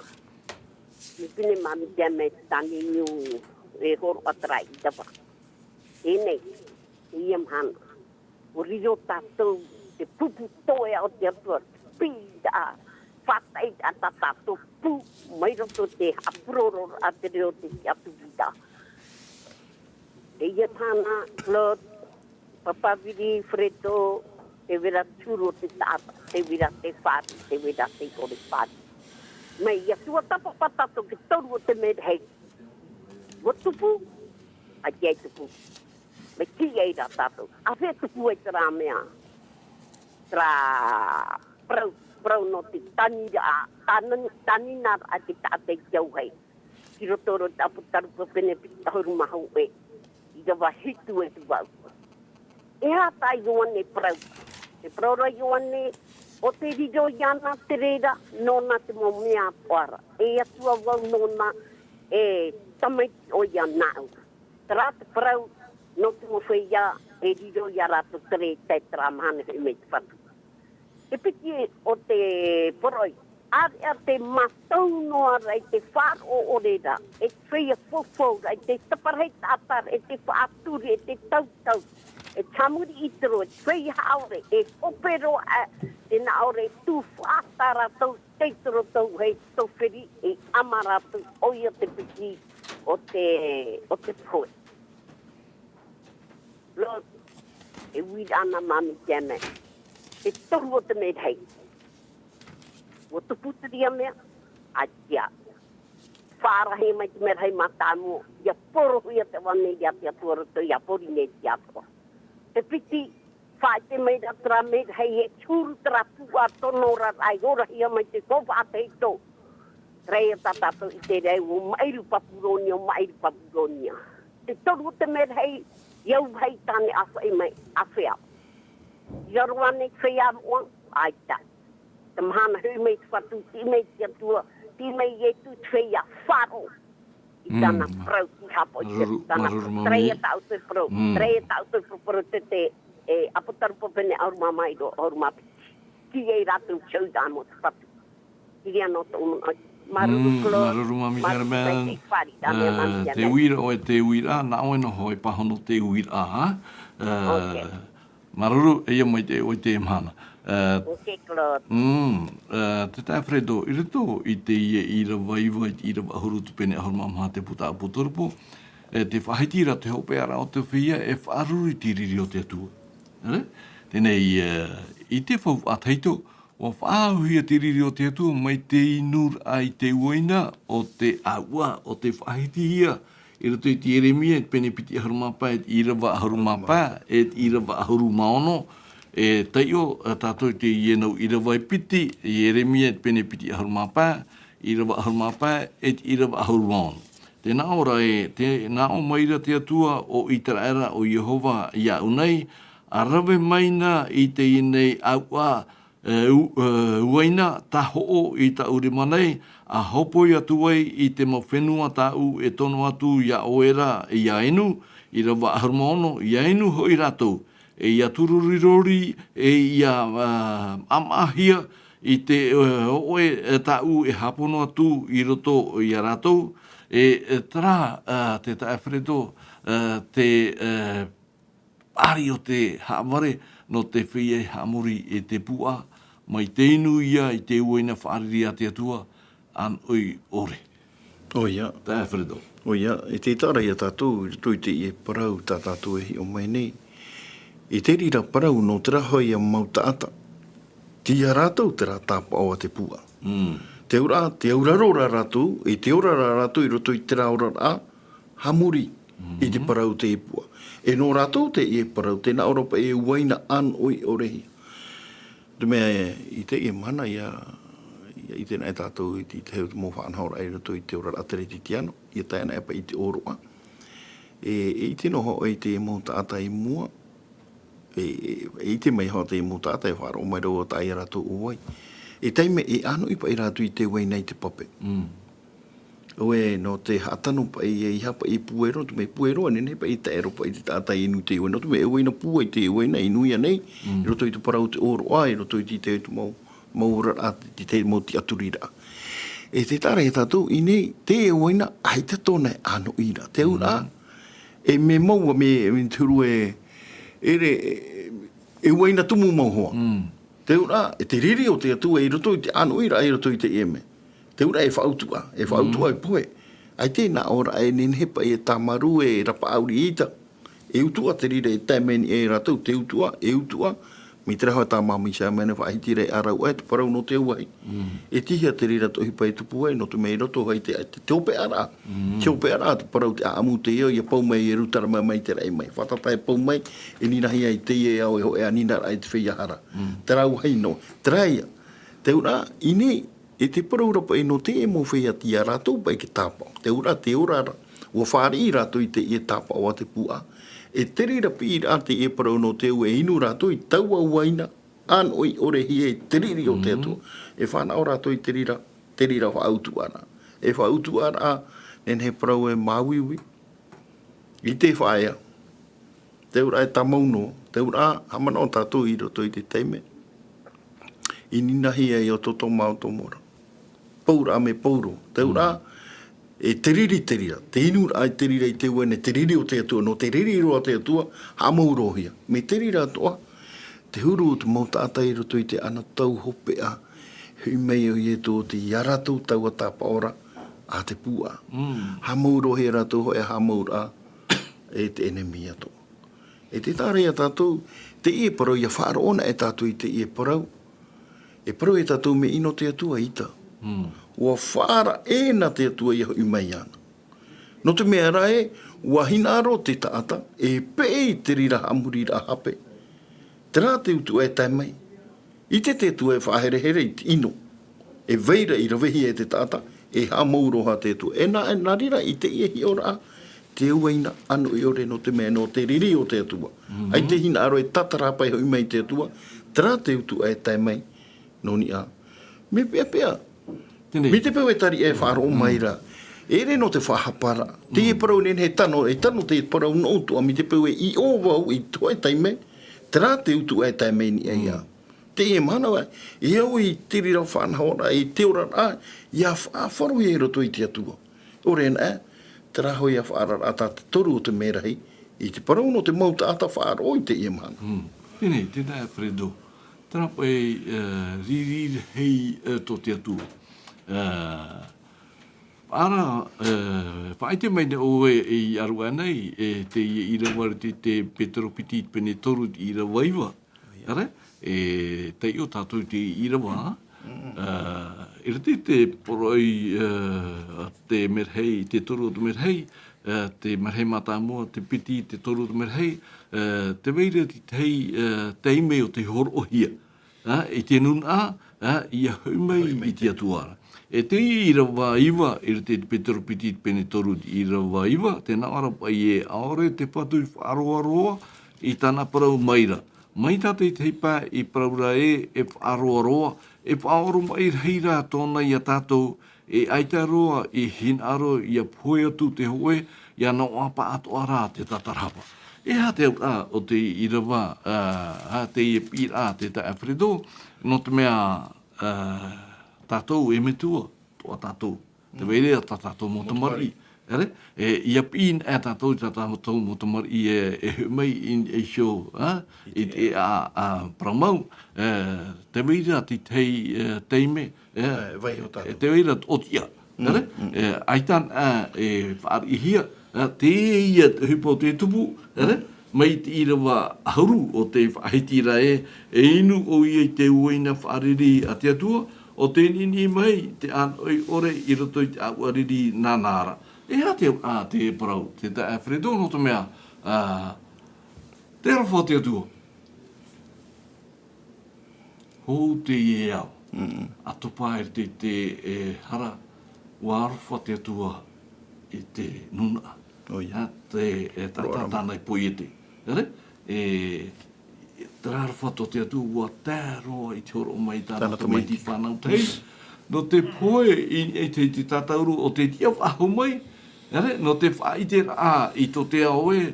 Mea pine māmī te mea tāniuniu e hōroʻa terā ʻīrava. Teie nei, teie mahana. ʻUa riro tātou te pupu toeʻa o te Atua, te piʻiraʻa, faʻataʻiraʻa tā tātou pū, mai roto i te haʻapurororaʻa te reo o te tiʻaturiraʻa. Teie mahana, Claude, Papa Viri, Fredo, tē vai ra te huru o te taʻata, tē vai ra te fāriʻi, tē vai ra te ʻore fāriʻi. Mai, ʻia tuatāpapa tātou i te toru o te merahi. ʻUa tupu, ʻaita e tupu. Mai, tīaʻi ra tātou. ʻAfea tupu ai terā mea. Terā parau, parau nō te tāniraʻa, tāna-, tāniraʻa te taʻata i te auahi. I roto i te ʻApotarupo pene piti ʻahuru mā hōʻē, ʻīrava hitu e te vaʻu. E aha tā Ioane e parau? E parau ra Ioane, ʻo tē riro iāna te reira, nōna te mau mea atoʻa ra. E Atua vau nōna, e tamaiti ʻoia nāʻu. Terā te parau, nō te mau feiā, e riro ia rātou te reira i terā mahana hoʻi mai te Fatu. Te piti o te poroʻi, ʻāreʻa te mātau noa ra i te faʻaroʻo ʻore ra, e te feiā faufauraʻa, e te taparahi taʻata ra, e te faʻaturi, e te tautau, e te haʻamori ʻite roa, e te feiā haʻaore, e hope roa, e, tē nā ʻō ra, e tufaʻa tā rātou, tei te roto hei tōferi, e ʻama rātou, ʻoia te piti o te, o te poroʻi. Lord, e uiraʻa na māmī te mea. Te toru o te merahi. ʻUa tupu terā mea, ʻaita. Faʻaarahia mai te merahi mātāmua, ʻia porohia te ʻoaʻoa nei ia te Atua roto ia Porinetia atoʻa. Te piti, faʻaʻite mai ra terā merahi e te huru terā puaʻa tono ra, e orahia mai te faufaʻa tahito. Terā ia tā tātou i ʻite ra, ʻua maʻiri Papuronia, ʻua maʻiri Papuronia. Te toru o te merahi, ʻia au vāhi tāne ʻāfaʻi mai, ʻāfea. ʻIa roaʻa nei te feiā moʻa, ʻaita. Te mahana, hoʻi mai te Fatu, tiʻi mai te Atua, tiʻi mai Ietu, te feiā faʻaroʻo i tāna parau, i haʻapaʻo i te Atua, tāna parau, terā ia tā ʻoutou e parau, terā ia tā ʻoutou e parau, te, te, e, ʻApotarupo pene ʻahuru mā maha, ʻahuru mā piti. Tiʻi ai rātou, showdown mo te Fatu. Tiʻi anō tō manaʻo. Māuruuru, Claude. Māuruuru, Māmī Germaine. Te uiraʻa, ʻoe te uiraʻa, nā ʻoe noho e pāhono te uiraʻa, ā? Māuruuru, e ia mai te, ʻoe te mahana. Ā, ā, te taeaʻe Fredo, i roto i teie ʻīrava iva, i te ʻīrava ʻahuru, te pene ʻahuru mā maha te puta ʻApotarupo, e, tē faʻahiti ra te hopeʻaraʻa o te feiā e faʻaruru i te riri o te Atua. Ē? Teie nei, ā, i te faufaʻa tahito, ʻua faʻaauhia te riri o te Atua mai te inuraʻa i te uaina o te ʻāuʻa, ʻo tē faʻahitihia i roto i te Ieremia, i te pene piti ʻahuru mā pae, i te ʻīrava ʻahuru mā pae, e te ʻīrava ʻahuru mā ono, e taiʻo, ā, tātou i teie nau ʻīrava e piti, Ieremia, i te pene piti ʻahuru mā pae, ʻīrava ʻahuru mā pae, e te ʻīrava ʻahuru mā ono. Tē nā ʻō ra ē, tē nā ʻō mai ra te Atua o ʻĪteraʻera, ʻo Iehova, iāʻu nei, ʻa rave mai na i teie nei ʻāuʻa, e, u-, e, uaina, tāhoʻo i tāʻu rima nei, ʻa hōpoi atu ai i te mau fenua tāʻu e tono atu iā ʻoe ra, ʻia inu, ʻīrava ʻahuru mā ono, ʻia inu hoʻi rātou, e ʻia tūrorirori, e ʻia, ā, maʻamaʻahia i te, e, ʻoʻe, e, tāʻu e hāpono atu i roto iā rātou, e, e, terā, ā, te taeaʻe Fredo, ā, te, e, ʻari o te haʻavare nō te feiā i haʻamori i te puaʻa, mai te inu ia i te uaina fāriʻi a te Atua, ʻānoʻi ʻore. ʻOia. Taeaʻe Fredo. ʻOia, e tē taʻa ra ia tātou, i roto i teie parau tā tātou e hiʻo mai nei. I te reira parau nō terā hoʻi mau taʻata. Tei ia rātou terā tāpaʻo a te puaʻa. Mm. Te auraʻa, tē auraro ra rātou, e tē ora ra rātou i roto i terā oraraʻa, haʻamori i te parau o te puaʻa. E nō rātou teie parau, tē nā ʻō ra paʻi e uaina ʻānoʻi ʻorehia. Te mea i teie mahana ʻia, ʻia ʻite na e tātou i te, i te hau mau faʻanahoraʻa i roto i te oraraʻa Teretitiano, ʻia tae ana e paʻi i te ʻōroʻa. E, e ʻite noa hoʻi te mau taʻata i mua, e, e, e ʻite mai hoʻi te mau taʻata e faʻaroʻo mai ra ʻo taʻa ia rātou ʻo vai. E taime e ʻānoʻi paʻi rātou i te uaina i te pape. Mm. ʻOia, nō te haʻatano paʻi, e, ʻeiaha paʻi e puero, te mea e puero, e nehenehe paʻi e taʻero paʻi te taʻata e inu i te uaina, te mea e uaina pūai te uaina, e inu ia nei, mm, i roto i te parau o te ʻōroʻa, i roto i te, te mau, mau oraraʻa, te, te mau tiʻaturiraʻa. E tē taʻa ra ia tātou, i ʻō nei, te uaina, ʻaita tōna e ʻānoʻi ra. Te auraʻa, mm, e mea mau, mea, mea te huru e, e re-, e, e uaina tumu mau hoʻi. Mm. Te auraʻa, e te riri o te Atua i roto i te ʻānoʻiraʻa, i roto i teie mea. Te auraʻa e faʻautuʻa, e faʻautuʻa, mm, e pohe. ʻAita e nā ʻō ra e nehenehe paʻi e tāmarū, e rapaʻauri ʻaita. E utuʻa te reira e tae mai nei e rātou, te utuʻa, e utuʻa. Mai terā hoʻi tā māmā Isaia mea nei faʻahiti ra e ʻārauʻa e te parau nō te auahi. Mm. E tīhia te reira tō ʻohipa e tupu ai, nō te mea i roto hoʻi te, te, te hopeʻaraʻa. Mm. Te hopeʻaraʻa, te parau te ʻāʻamu teie, ʻia pau mai Ierutarema mai te raʻi mai. Fātata e pau mai, e nīnahia i teie ao e hōʻē ʻānīnaraʻa i te feiā hara. Mm. Terā vāhi noa, terā ia. Te auraʻa, i ʻō nei, e te parau ra paʻi nō te mau feiā tei ia rātou paʻi e tāpaʻo. Te auraʻa, te oraraʻa, ʻua fāriʻi rātou i teie tāpaʻo a te puaʻa. E te reira piʻiraʻa teie parau nō te au e inu rātou i taua uaina, ʻānoʻi ʻorehia i te riri o te Atua. Mm. E fānaʻo rātou i te reira, te reira faʻautuʻaraʻa. E faʻautuʻaraʻa, nehenehe parau e māuiui. I te faʻaea. Te auraʻa e tāmau noa. Te auraʻa, haʻamanaʻo tātou i roto i te taime. I nīnahia ai ʻo Totoma ʻo Tomora. Pauraʻa mai Pauro. Te auraʻa, mm, e te riri te reira. Te inuraʻa i te reira i te uaina, te riri o te Atua. Nō te riri roa te Atua, haʻamaurohia. Mai te reira atoʻa, te huru o te mau taʻata i roto i te anotau hopeʻa. Hoʻi mai ʻo Ietu ʻo tei ia rātou taua tāpaʻoraʻa a te puaʻa. Mm. Haʻamaurohia rātou hōʻē haʻamauraʻa e te ʻenemi atoʻa. E tē taʻa ra ia tātou, teie parau ʻia faʻaroʻo na e tātou i teie parau. E parau ia tātou mea ʻino te Atua ʻaita. Mm. ʻUa faʻaara ʻē na te Atua ʻia hoʻi mai iāna. Nō te mea rā ē, ʻua hinaʻaro te taʻata, e peʻe i te reira haʻamoriraʻa hape. Terā te utuʻa e tae mai. ʻIte te Atua e faʻaherehere i te ʻino. E vai ra i ravehia e te taʻata, e haʻamauroha te Atua. E nā, e nā reira i teie hiʻoraʻa, te uaina ʻānoʻi ʻore nō te mea nō te riri o te Atua. Mhm. ʻAita e hinaʻaro e tātarahapa e hoʻi mai te Atua, terā te utuʻa e tae mai, nō niʻa, Mea peʻapeʻa. Mai te peu e tariʻa e faʻaroʻo mai ra. E ʻere nō te faʻahaparaʻa. Teie parau nei, e tano, e tano te parau nō ʻoutou, mai te peu e ʻiʻo vau i te hōʻē taime, terā te utuʻa e tae mai nei ia. Teie mahana, e au i te reira faʻanahoraʻa, i te oraraʻa, ʻia faʻafarohia i roto i te Atua. ʻOia anaʻe, terā hoʻi ā faʻaararaʻa tā te toru o te mērahi, i te parau nō te mau taʻata faʻaroʻo i teie mahana. Tēnei, tēnā Alfredo. Terā paʻi, e, riri hei, e, tō te Atua. E, ara, e, faʻaʻite mai nei ʻoe i ʻaruʻa nei, e, teie ʻīrava i te, te Petero piti pene toru ʻīrava iva. Ere, e, taiʻo tātou i te ʻīrava, e, i roto i te poroʻi, e, a te mērahi, te toru o te mērahi, e, te mērahi mātāmua, te piti, te toru o te mērahi, e, tē vai ra te tahi, e, taime o te hōroʻahia, e, i te nūnaʻa, e, ʻia hoʻi mai i te Atua ra. E te ʻīrava iva, i roto i te Petero piti pene toru ʻīrava iva, tē nā ʻō ra paʻi ē, ʻaore te Fatu i faʻaroaroa i tāna parau mai ra. Mai tā te tahi pae i parau ra ē, e faʻaroaroa, e faʻaoromaʻi rahi rā tōna ia tātou, e ʻaita roa i hinaʻaro ʻia pohe atu te hōʻē, ʻia noaʻa pāʻatoʻa rā te tātarahapa. E aha te auraʻa o te ʻīrava, ā, ā, teie piʻiraʻa, te taeaʻe Alfredo, nō te mea, ā, tātou e metua, toʻa tātou. Tē vai ra tā tātou mau tamariʻi. Ere, e, ʻia piʻi anaʻe tātou i tā tātou mau tamariʻi e, e hoʻi mai i, i show, ā, i te, ā, ā, parau mau, e, tē vai ra te tahi, e, taime, e, e, tē vai ra ʻōtiʻa. Ere, e, ʻaita anaʻe, e, faʻariʻihia, e, teie te ʻohipa o te tupu, ere, mai te ʻīrava ʻahuru o te faʻahiti ra ē, e inu ʻoia i te uaina faʻariri a te Atua, ʻo tē niʻiniʻi mai te ʻānoʻi ʻore i roto i te ʻāuʻa riri nāna ra. E aha te, ā, te parau, te taeaʻe Alfredo, nō te mea, ā, te aroha o te Atua. Hou teie ao. ʻA topa i te, te, e, hara, ʻua aroha te Atua i te nūnaʻa. ʻOia. Ā, te, e, tā, tā, tāna i poiete. Ere? E, terā aroha tō te Atua, ʻua tae roa i te hōroʻa mai i tāna tamaiti fānau tahi. Nō te pohe i, i te, te tātauro o te tiʻa faʻahou mai, ere, nō te faʻaʻiteraʻa i tō te ao ē,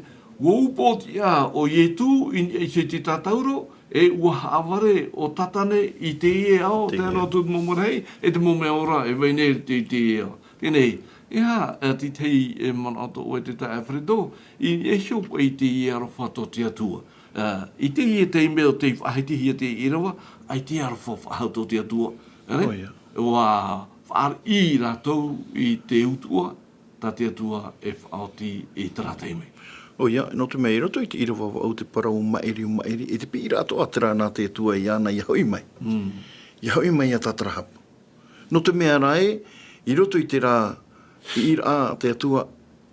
ʻua ʻūpōtiʻa ʻo Ietu i, i te, te tātauro, e ʻua haʻavare ʻo Tātane i teie ao, tae noa atu te mau marae, e te mau mea ora, e vai nei te, te ao. Tēnei, e aha, e, te tahi, e, manaʻo tō ʻoe te taeaʻe Alfredo, i, e hio paʻi i teie aroha tō te Atua. Ā, i teie taime o tei faʻahitihia te ʻīrava, ʻaita e aroha faʻahou tō te Atua. Ere? ʻOia. ʻUa fāriʻi rātou i te utuʻa, tā te Atua e faʻaoti i terā taime. ʻOia, nō te mea i roto i te ʻīrava vaʻu te parau maʻiri, maʻiri, e te piʻiraʻa atoʻa terā nā te Atua iāna ʻia hoʻi mai. ʻIa hoʻi mai ʻia tātarahapa. Nō te mea rā ē, i roto i terā piʻiraʻa a te Atua,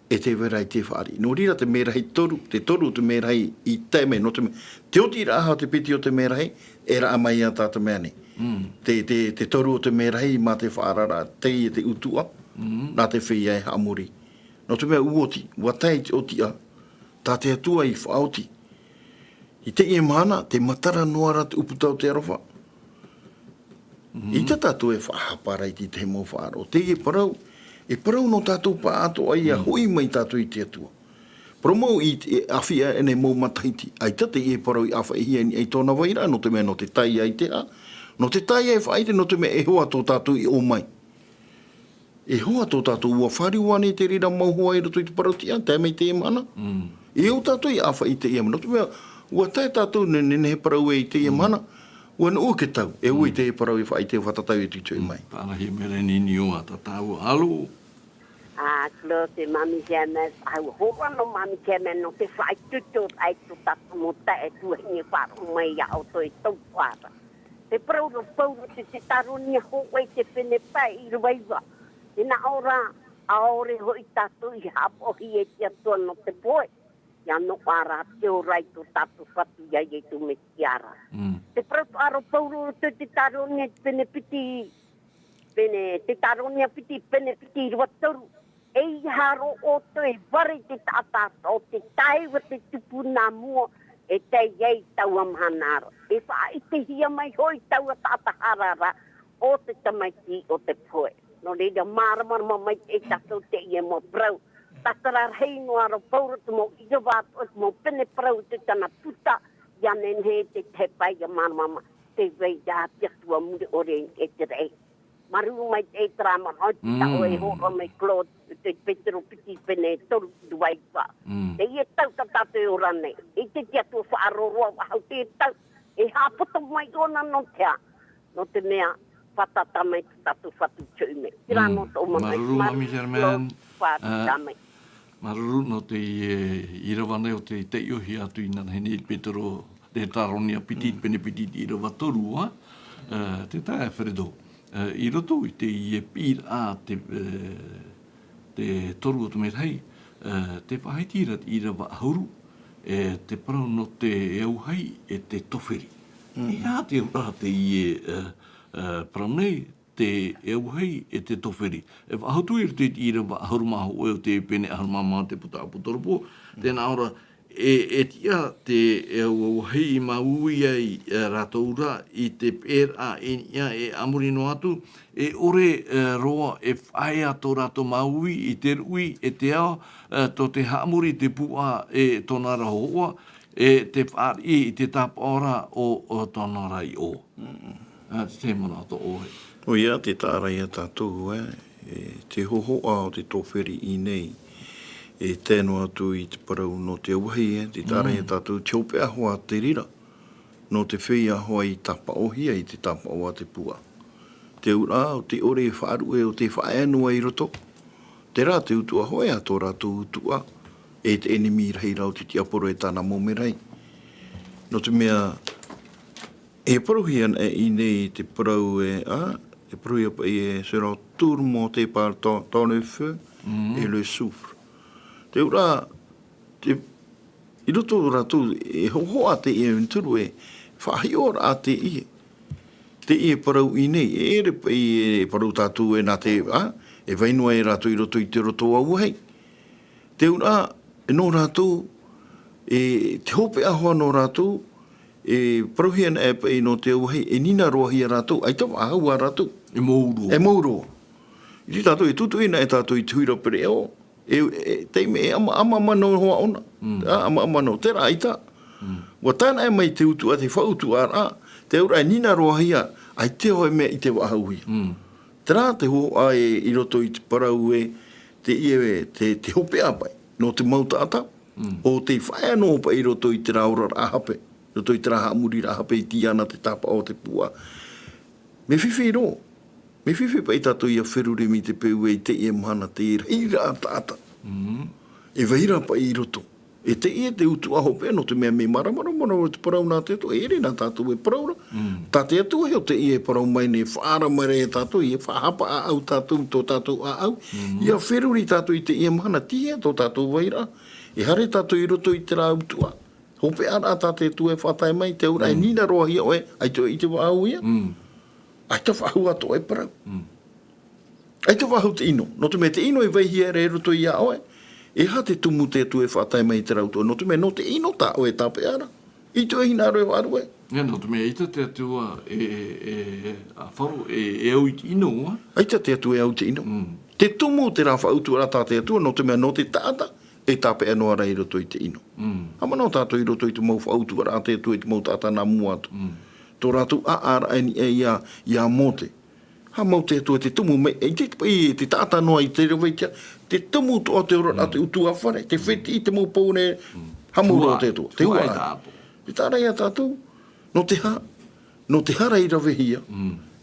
e tē vai ra i te fāriʻi. Nō reira te mērahi toru, te toru o te mērahi i tae mai, nō te mea, te otiraʻa o te piti o te mērahi, e raʻa mai ā tā te mea nei. Te, te, te toru o te mērahi mā te faʻaararaʻa, teie te utuʻa, nā te feiā e haʻamori. Nō te mea ʻua oti, ʻua tae i te ʻōtiʻa, tā te Atua i faʻaoti. I teie mahana, tē matara noa ra te ʻūputa o te aroha. ʻAita tātou e faʻahapa ra i te tahi mau faʻaroʻo. Teie parau, e parau nō tātou pāʻatoʻa ʻia hoʻi mai tātou i te Atua. Parau mau i te, e ʻāfiʻa ʻenei mau matahiti. ʻAita teie parau i ʻāfaʻihia i niʻa i tōna vairaʻa, nō te mea nō te taiā i te hā. Nō te taiā e faʻaʻite, nō te mea e hoa tō tātou i ʻō mai. E hoa tō tātou, ʻua fāriu ānei te reira mau hoa i roto i te parau tiʻa, tae mai teie mahana? E au tātou i ʻāfaʻi i teie mahana, nō te mea, ʻua tae tātou ne, nehenehe parau ē i teie mahana, ʻua nuʻu ake tau, e au i teie parau i faʻaʻite, ʻua tātou i te toe mai. Tāna he mea reni ni o a tātou, alo? A, klo te mami ke me, a, horo ano mami ke me no te faʻaitoito ai tō tātou mau taeaʻe tuahine faʻaroʻo mai iā ʻoutou e tau ara. Te parau ra Pauro te Tetaronia hōʻē te pene pae ʻīrava iva. Tē nā ʻō ra, ʻaore hoʻi tātou i haʻapaʻohia e te Atua nō te pohe, ʻia noaʻa rā te ora i tō tātou Fatu iā Iesu Mesia ra. Te parau ra Pauro te Tetaronia te pene piti, pene, Tetaronia piti, pene piti ʻīrava toru. ʻEiaha roa ʻoutou e vare i te taʻata, ʻo te taeaʻe te tupuna mua, e tae ai taua mahana ra. E faʻaʻitehia mai hoʻi taua taʻata hara ra, o te tamaiti o te pohe. Nō reira, māramarama mai e tātou teie mau parau. Tātara rahi noa ra paura te mau ʻīrava atoʻa, te mau pene parau i te tana puta, ia nehenehe te tahi pae ia māramarama, tē vai ra te Atua mure ʻore e te raʻi. Māuruuru maitaʻi terā manaʻo, te taʻo e hōroʻa mai Claude, te Petero piti pene toru, te vai fā. Teie tau tā tātou e ora nei. ʻIte te Atua faʻaroa roa faʻahou te tau. E haʻapoto mai ʻōna nō te aha? Nō te mea, fātata mai tā tātou Fatu i te hōʻē mea. Terā nō tōʻu manaʻo. Māuruuru, Mami Germaine. Fātata mai. Māuruuru nō te, e, ʻīrava nei o te taiʻohia atu i nā hine i Petero, Teuteronomo piti, pene piti, ʻīrava toru, ā, e, te taeaʻe Alfredo. E, i roto i teie piʻiraʻa te, e, te toru o te mērahi, e, tē faʻahiti ra te ʻīrava ʻahuru, e, te parau nō te auahi e te toferi. E aha te auraʻa teie, e, e, parau nei, te auahi e te toferi. E faʻahotu i roto i te ʻīrava ʻahuru mā hōʻē o te pene ʻahuru mā maha o te puta ʻApotarupo, tē nā ʻō ra, e, e tiʻa te auahi i māuiui ai, e, rātou ra i te peʻeraʻa i niʻa e a muri noa atu, e ʻore, e, roa e faʻaea tō rātou māuiui i te ruʻi, e te ao, e, tō te haʻamori i te puaʻa, e tōna ra hōhoʻa, e te fāriʻi i te tāpaʻo ra o, o tōna ra iʻoa. Ā, te tahi manaʻo tō ʻoe. ʻOia, tē taʻa ra ia tātou, ē, e te hōhoʻa o te toferi i ʻō nei, e tae noa atu i te parau nō te auahi, ē, tē taʻa ra ia tātou te hopeʻa hoʻi te reira, nō te feiā hoʻi i tāpaʻohia i te tāpaʻo a te puaʻa. Te auraʻa, ʻo tē ʻore e faʻaruʻe, ʻo tē faʻaea noa i roto. Terā te utuʻa hoʻi a tō rātou utuʻa, e te ʻenemi rahi ra o te tiaporo e tāna mau mērahi. Nō te mea, e parauhia anaʻe i ʻō nei te parau ē, ā, e parauhia paʻi ē, sera tourmenté par ton, ton le feu et le soufre. Te auraʻa, te, i roto rātou, e hōhoʻa teie mea toru e, faʻahiʻoraʻa teie, teie parau i ʻō nei, e ʻere paʻi e parau tātou ē nā te, ā, e vai noa e rātou i roto i te roto auahi. Te auraʻa, e nō rātou, e te hopeʻa hoʻi nō rātou, e parauhia anaʻe paʻi nō te auahi, e nina roa hia rātou, ʻaita faʻahou ā rātou. E mou roa. E mou roa. I te tātou, e tutuʻi anaʻe tātou i te huira pereʻoʻo, e, e, taime, e ʻama, ʻamaʻama noa hoʻi ʻōna. Ā, ʻamaʻama noa, terā ʻaita. ʻUa tae anaʻe mai te utuʻa, te faʻautuʻaraʻa, te auraʻa e nina roa hia, ʻaita hoʻi mea ʻite faʻahou hia. Terā te hōhoʻa ē i roto i te parau ē, teie ē, te, te hopeʻa paʻi, nō te mau taʻata, ʻo tē faʻaea noa paʻi i roto i terā oraraʻa hape, roto i terā haʻamoriraʻa hape i tīaʻi ana te tāpaʻo o te puaʻa. Mea fifi roa, mea fifi paʻi tātou ʻia feruri mai te peu ē i teie mahana te reira taʻata. E vai ra paʻi i roto. E teie te utuʻa hopeʻa nō te mea mea māramarama noa te parau nā te Atua, e ʻere nā tātou e parau ra. Tā te Atua hoʻi teie e parau mai nei, faʻaara mai ra ia tātou, ʻia faʻahapa ʻāʻau tātou, tō tātou ʻāʻau. ʻIa feruri tātou i teie mahana, tiʻa tō tātou vairaʻa. E haere tātou i roto i terā utuʻa. Hopeʻaraʻa tā te Atua e faʻatae mai, te auraʻa e nina roa hia ʻoe, ʻaita ʻite faʻahou hia. ʻAita faʻahou atoʻa e parau. ʻAita faʻahou te ʻino. Nō te mea te ʻino e vaihia ra i roto ia ʻoe. E aha te tumu te Atua e faʻatae mai i terā utuʻa? Nō te mea nō te ʻino tā ʻoe e tāpeʻa ra. ʻAita e hinaʻaro e faʻaruʻe. Ia, nō te mea ʻaita te Atua e, e, e, a, faro, e, e au i te ʻino, ā? ʻAita te Atua e au i te ʻino. Te tumu terā faʻautuʻaraʻa tā te Atua, nō te mea nō te taʻata e tāpeʻa noa ra i roto i te ʻino. ʻAmanaʻo tātou i roto i te mau faʻautuʻaraʻa a te Atua i te mau taʻata nā mua atu. Tō rātou ʻāʻaaraʻa i niʻa ia, ia Mōte. Haʻamau te Atua te tumu, mea ʻite paʻi te taʻata noa i te rave i te, te tumu atoʻa o te oraraʻa, te ʻutuāfare, te fētiʻi, te mau pou nei, haʻamau roa te Atua. Te huaʻai. Te taʻa ra ia tātou, nō te aha, nō te hara i ravehia,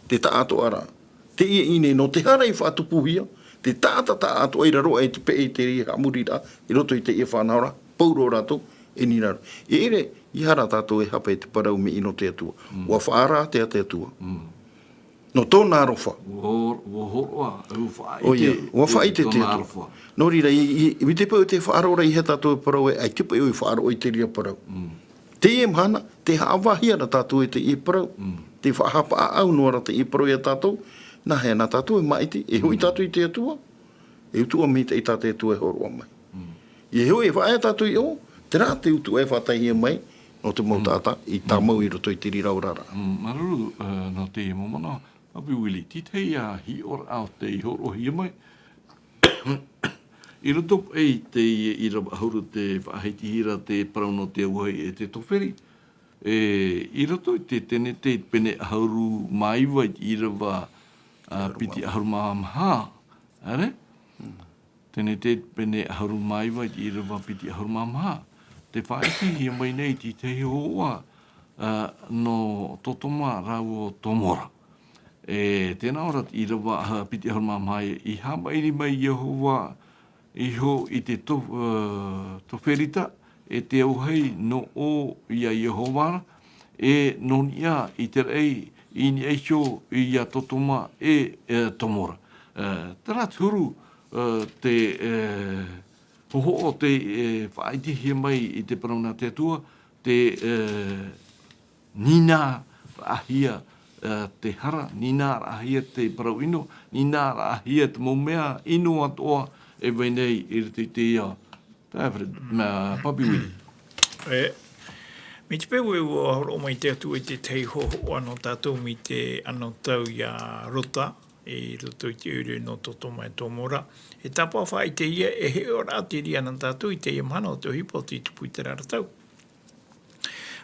te taʻatoʻaraʻa. Teie i ʻō nei, nō te hara i faʻatupuhia, te taʻata taʻatoʻa i raro aʻe i te peʻe i te haʻamoriraʻa, i roto i teie faʻanahoraʻa, pauroa rātou, e nina ra. E ʻere, ʻeiaha rā tātou e hape i te parau mea ʻino te Atua. ʻUa faʻaara atoʻa te Atua. Nō tōna aroha. ʻUa hō-, ʻua hōroʻa, ʻua faʻaʻite, ʻoia, ʻua faʻaʻite te Atua. Nō reira, i, i, i te peu tē faʻaroʻo ra ʻeiaha tātou e parau ē, ʻaita paʻi ʻoe i faʻaroʻo i terā parau. Teie mahana, tē haʻavāhia ra tātou e teie parau. Tē faʻahapa ʻāʻau noa ra teie parau ia tātou. Nā hea, nā tātou e māʻiti, e hoʻi tātou i te Atua. E utuʻa maitaʻi tā te Atua e hōroʻa mai. E hoʻi e faʻaea tātou i ʻō, terā te utuʻa e faʻataehia mai, nō te mau taʻata, i tāmau i roto i te reira oraraʻa. Māuruuru, ā, nō teie mau manaʻo. Papi Willie, tētahi ā hiʻoraʻa tei hōroʻahia mai. I roto paʻi i te ʻīrava ʻahuru, te faʻahitihia ra te parau nō te auahi e te toferi. E, i roto i te Tenete pene ʻahuru mā iva i te ʻīrava, ā, piti ʻahuru mā maha. ʻĀreʻa? Tenete pene ʻahuru mā iva i te ʻīrava piti ʻahuru mā maha. Tē faʻaʻitehia mai nei tētahi hōhoʻa, ā, nō Totoma rāua ʻo Tomora. E, tēnā ʻō ra te ʻīrava, ā, piti ʻahuru mā maha, i haʻamaʻiri mai Iehova iho i te to-, ā, toferita, e te auahi nō ʻō ia Iehova ra, e nō niʻa i te raʻi, i niʻa iho ia Totoma e, e Tomora. Ā, terā te huru, ā, te, ā, hōhoʻa tē, ā, faʻaʻitehia mai i te parau nā te Atua, te, ā, nīnāraʻahia, ā, te hara, nīnāraʻahia te parau ʻino, nīnāraʻahia te mau mea ʻino atoʻa e vai nei i roto i te ao. Tae Fred, mā Papi Willie. E, mai te peu ē ʻua hōroʻa mai te Atua i tētahi hōhoʻa nō tātou mai te anotau ia Rota, i roto i te ʻoire nō Totoma e Tomora. E tāpaʻo faʻaʻite ïa, e hiʻoraʻa te reira nā tātou i teie mahana o te ʻohipa o tei tupu i terā ra tau.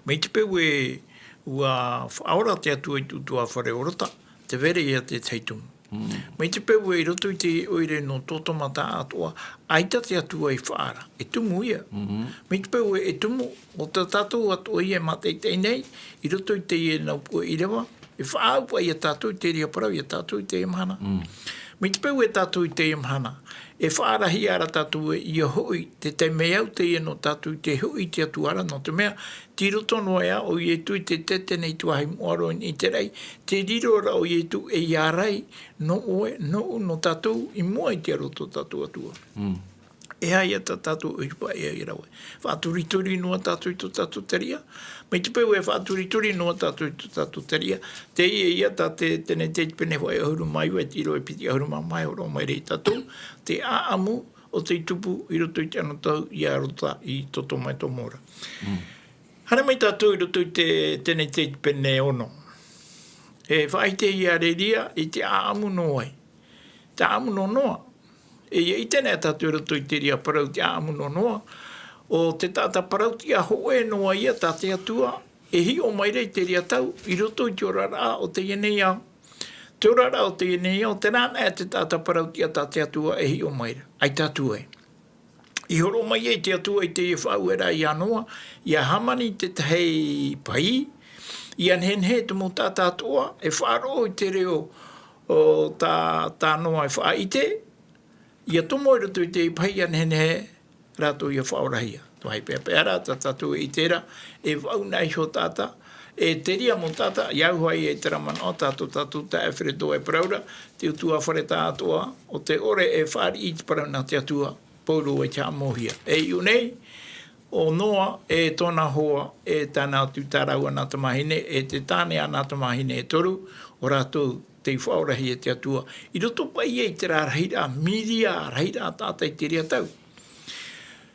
Mai te peu ē ʻua faʻaora te Atua i te ʻutuāfare o Rota, tē vai ra ïa tētahi tumu. Mm. Mai te peu ē i roto i te ʻoire nō Totoma tāʻatoʻa, ʻaita te Atua i faʻaara, e tumu ïa. Mm-hmm. Mai te peu ē e tumu, ʻo tā tātou atoʻa ïa e mātaʻitaʻi nei, i roto i teie nau puʻe ʻīrava, e faʻaau paʻi ia tātou i te reira parau ia tātou i teie mahana. Mm. Mai te peu ē tātou i teie mahana, e faʻaarahia ra tātou ē ʻia hoʻi, te taime au teie nō tātou i te hoʻi i te Atua ra, nō te mea, tei roto noa ā ʻo Ietu i te tete nei te vāhi moʻa roa i te raʻi, tē riro ra ʻo Ietu ei ārai, nō ʻoe, nōʻu, nō tātou, i mua i te aro o tō tātou Atua. Mm. E aha ïa tā tātou ʻohipa e au ia rāua? Faʻaturituri noa tātou i tō tātou teriʻa. Mai te peu ē faʻaturituri noa tātou i tō tātou teriʻa, teie ïa tā te Tenete pene hoʻi ʻahuru mā iva i te ʻīrava piti ʻahuru mā maha e hōroʻa mai ra ia tātou, te ʻāʻamu o tei tupu i roto i te anotau ia Rota i Totoma e Tomora. Mm. Haere mai tātou i roto i te Tenete pene ono. E faʻaʻitehia ra e reira i te ʻāʻamu nō vai? Te ʻāʻamu nō Noa. E ʻia ʻite nei tātou i roto i te reira parau te ʻāʻamu nō Noa, ʻo te taʻata parauʻtiʻa hōʻē noa ïa tā te Atua e hiʻo mai ra i te reira tau i roto i te oraraʻa o teie nei ao. Te oraraʻa o teie nei ao, terā anaʻe te taʻata parauʻtiʻa tā te Atua e hiʻo mai ra. ʻAita atu ē. I hōroʻa mai ai te Atua i teie faʻaueraʻa ia Noa, ʻia hāmani te tahi pahi, ʻia nehenehe te mau taʻata atoʻa e faʻaroʻo i te reo o tā, tā Noa e faʻaʻite, ʻia tomo i roto i te pahi ʻia nehenehe rātou ʻia faʻaorahia. Te vāhi peʻapeʻa ra, tā tātou e ʻite ra, e vaʻu na iho taʻata, e te reira mau taʻata, ʻia au hoʻi i terā manaʻo tā tō tātou taeaʻe Alfredo e parau ra, te ʻutuāfare tāʻatoʻa, ʻo te ʻore e fāriʻi i te parau nā te Atua, pauroa i te haʻamauhia. E i ʻō nei, ʻo Noa, e tōna hoa, e tāna atu tā rāua nā tamāhine, e te tāne a nā tamāhine e toru, ʻo rātou tei faʻaorahia e te Atua. I roto paʻi i terā rahiraʻa, miria rahiraʻa taʻata i te reira tau.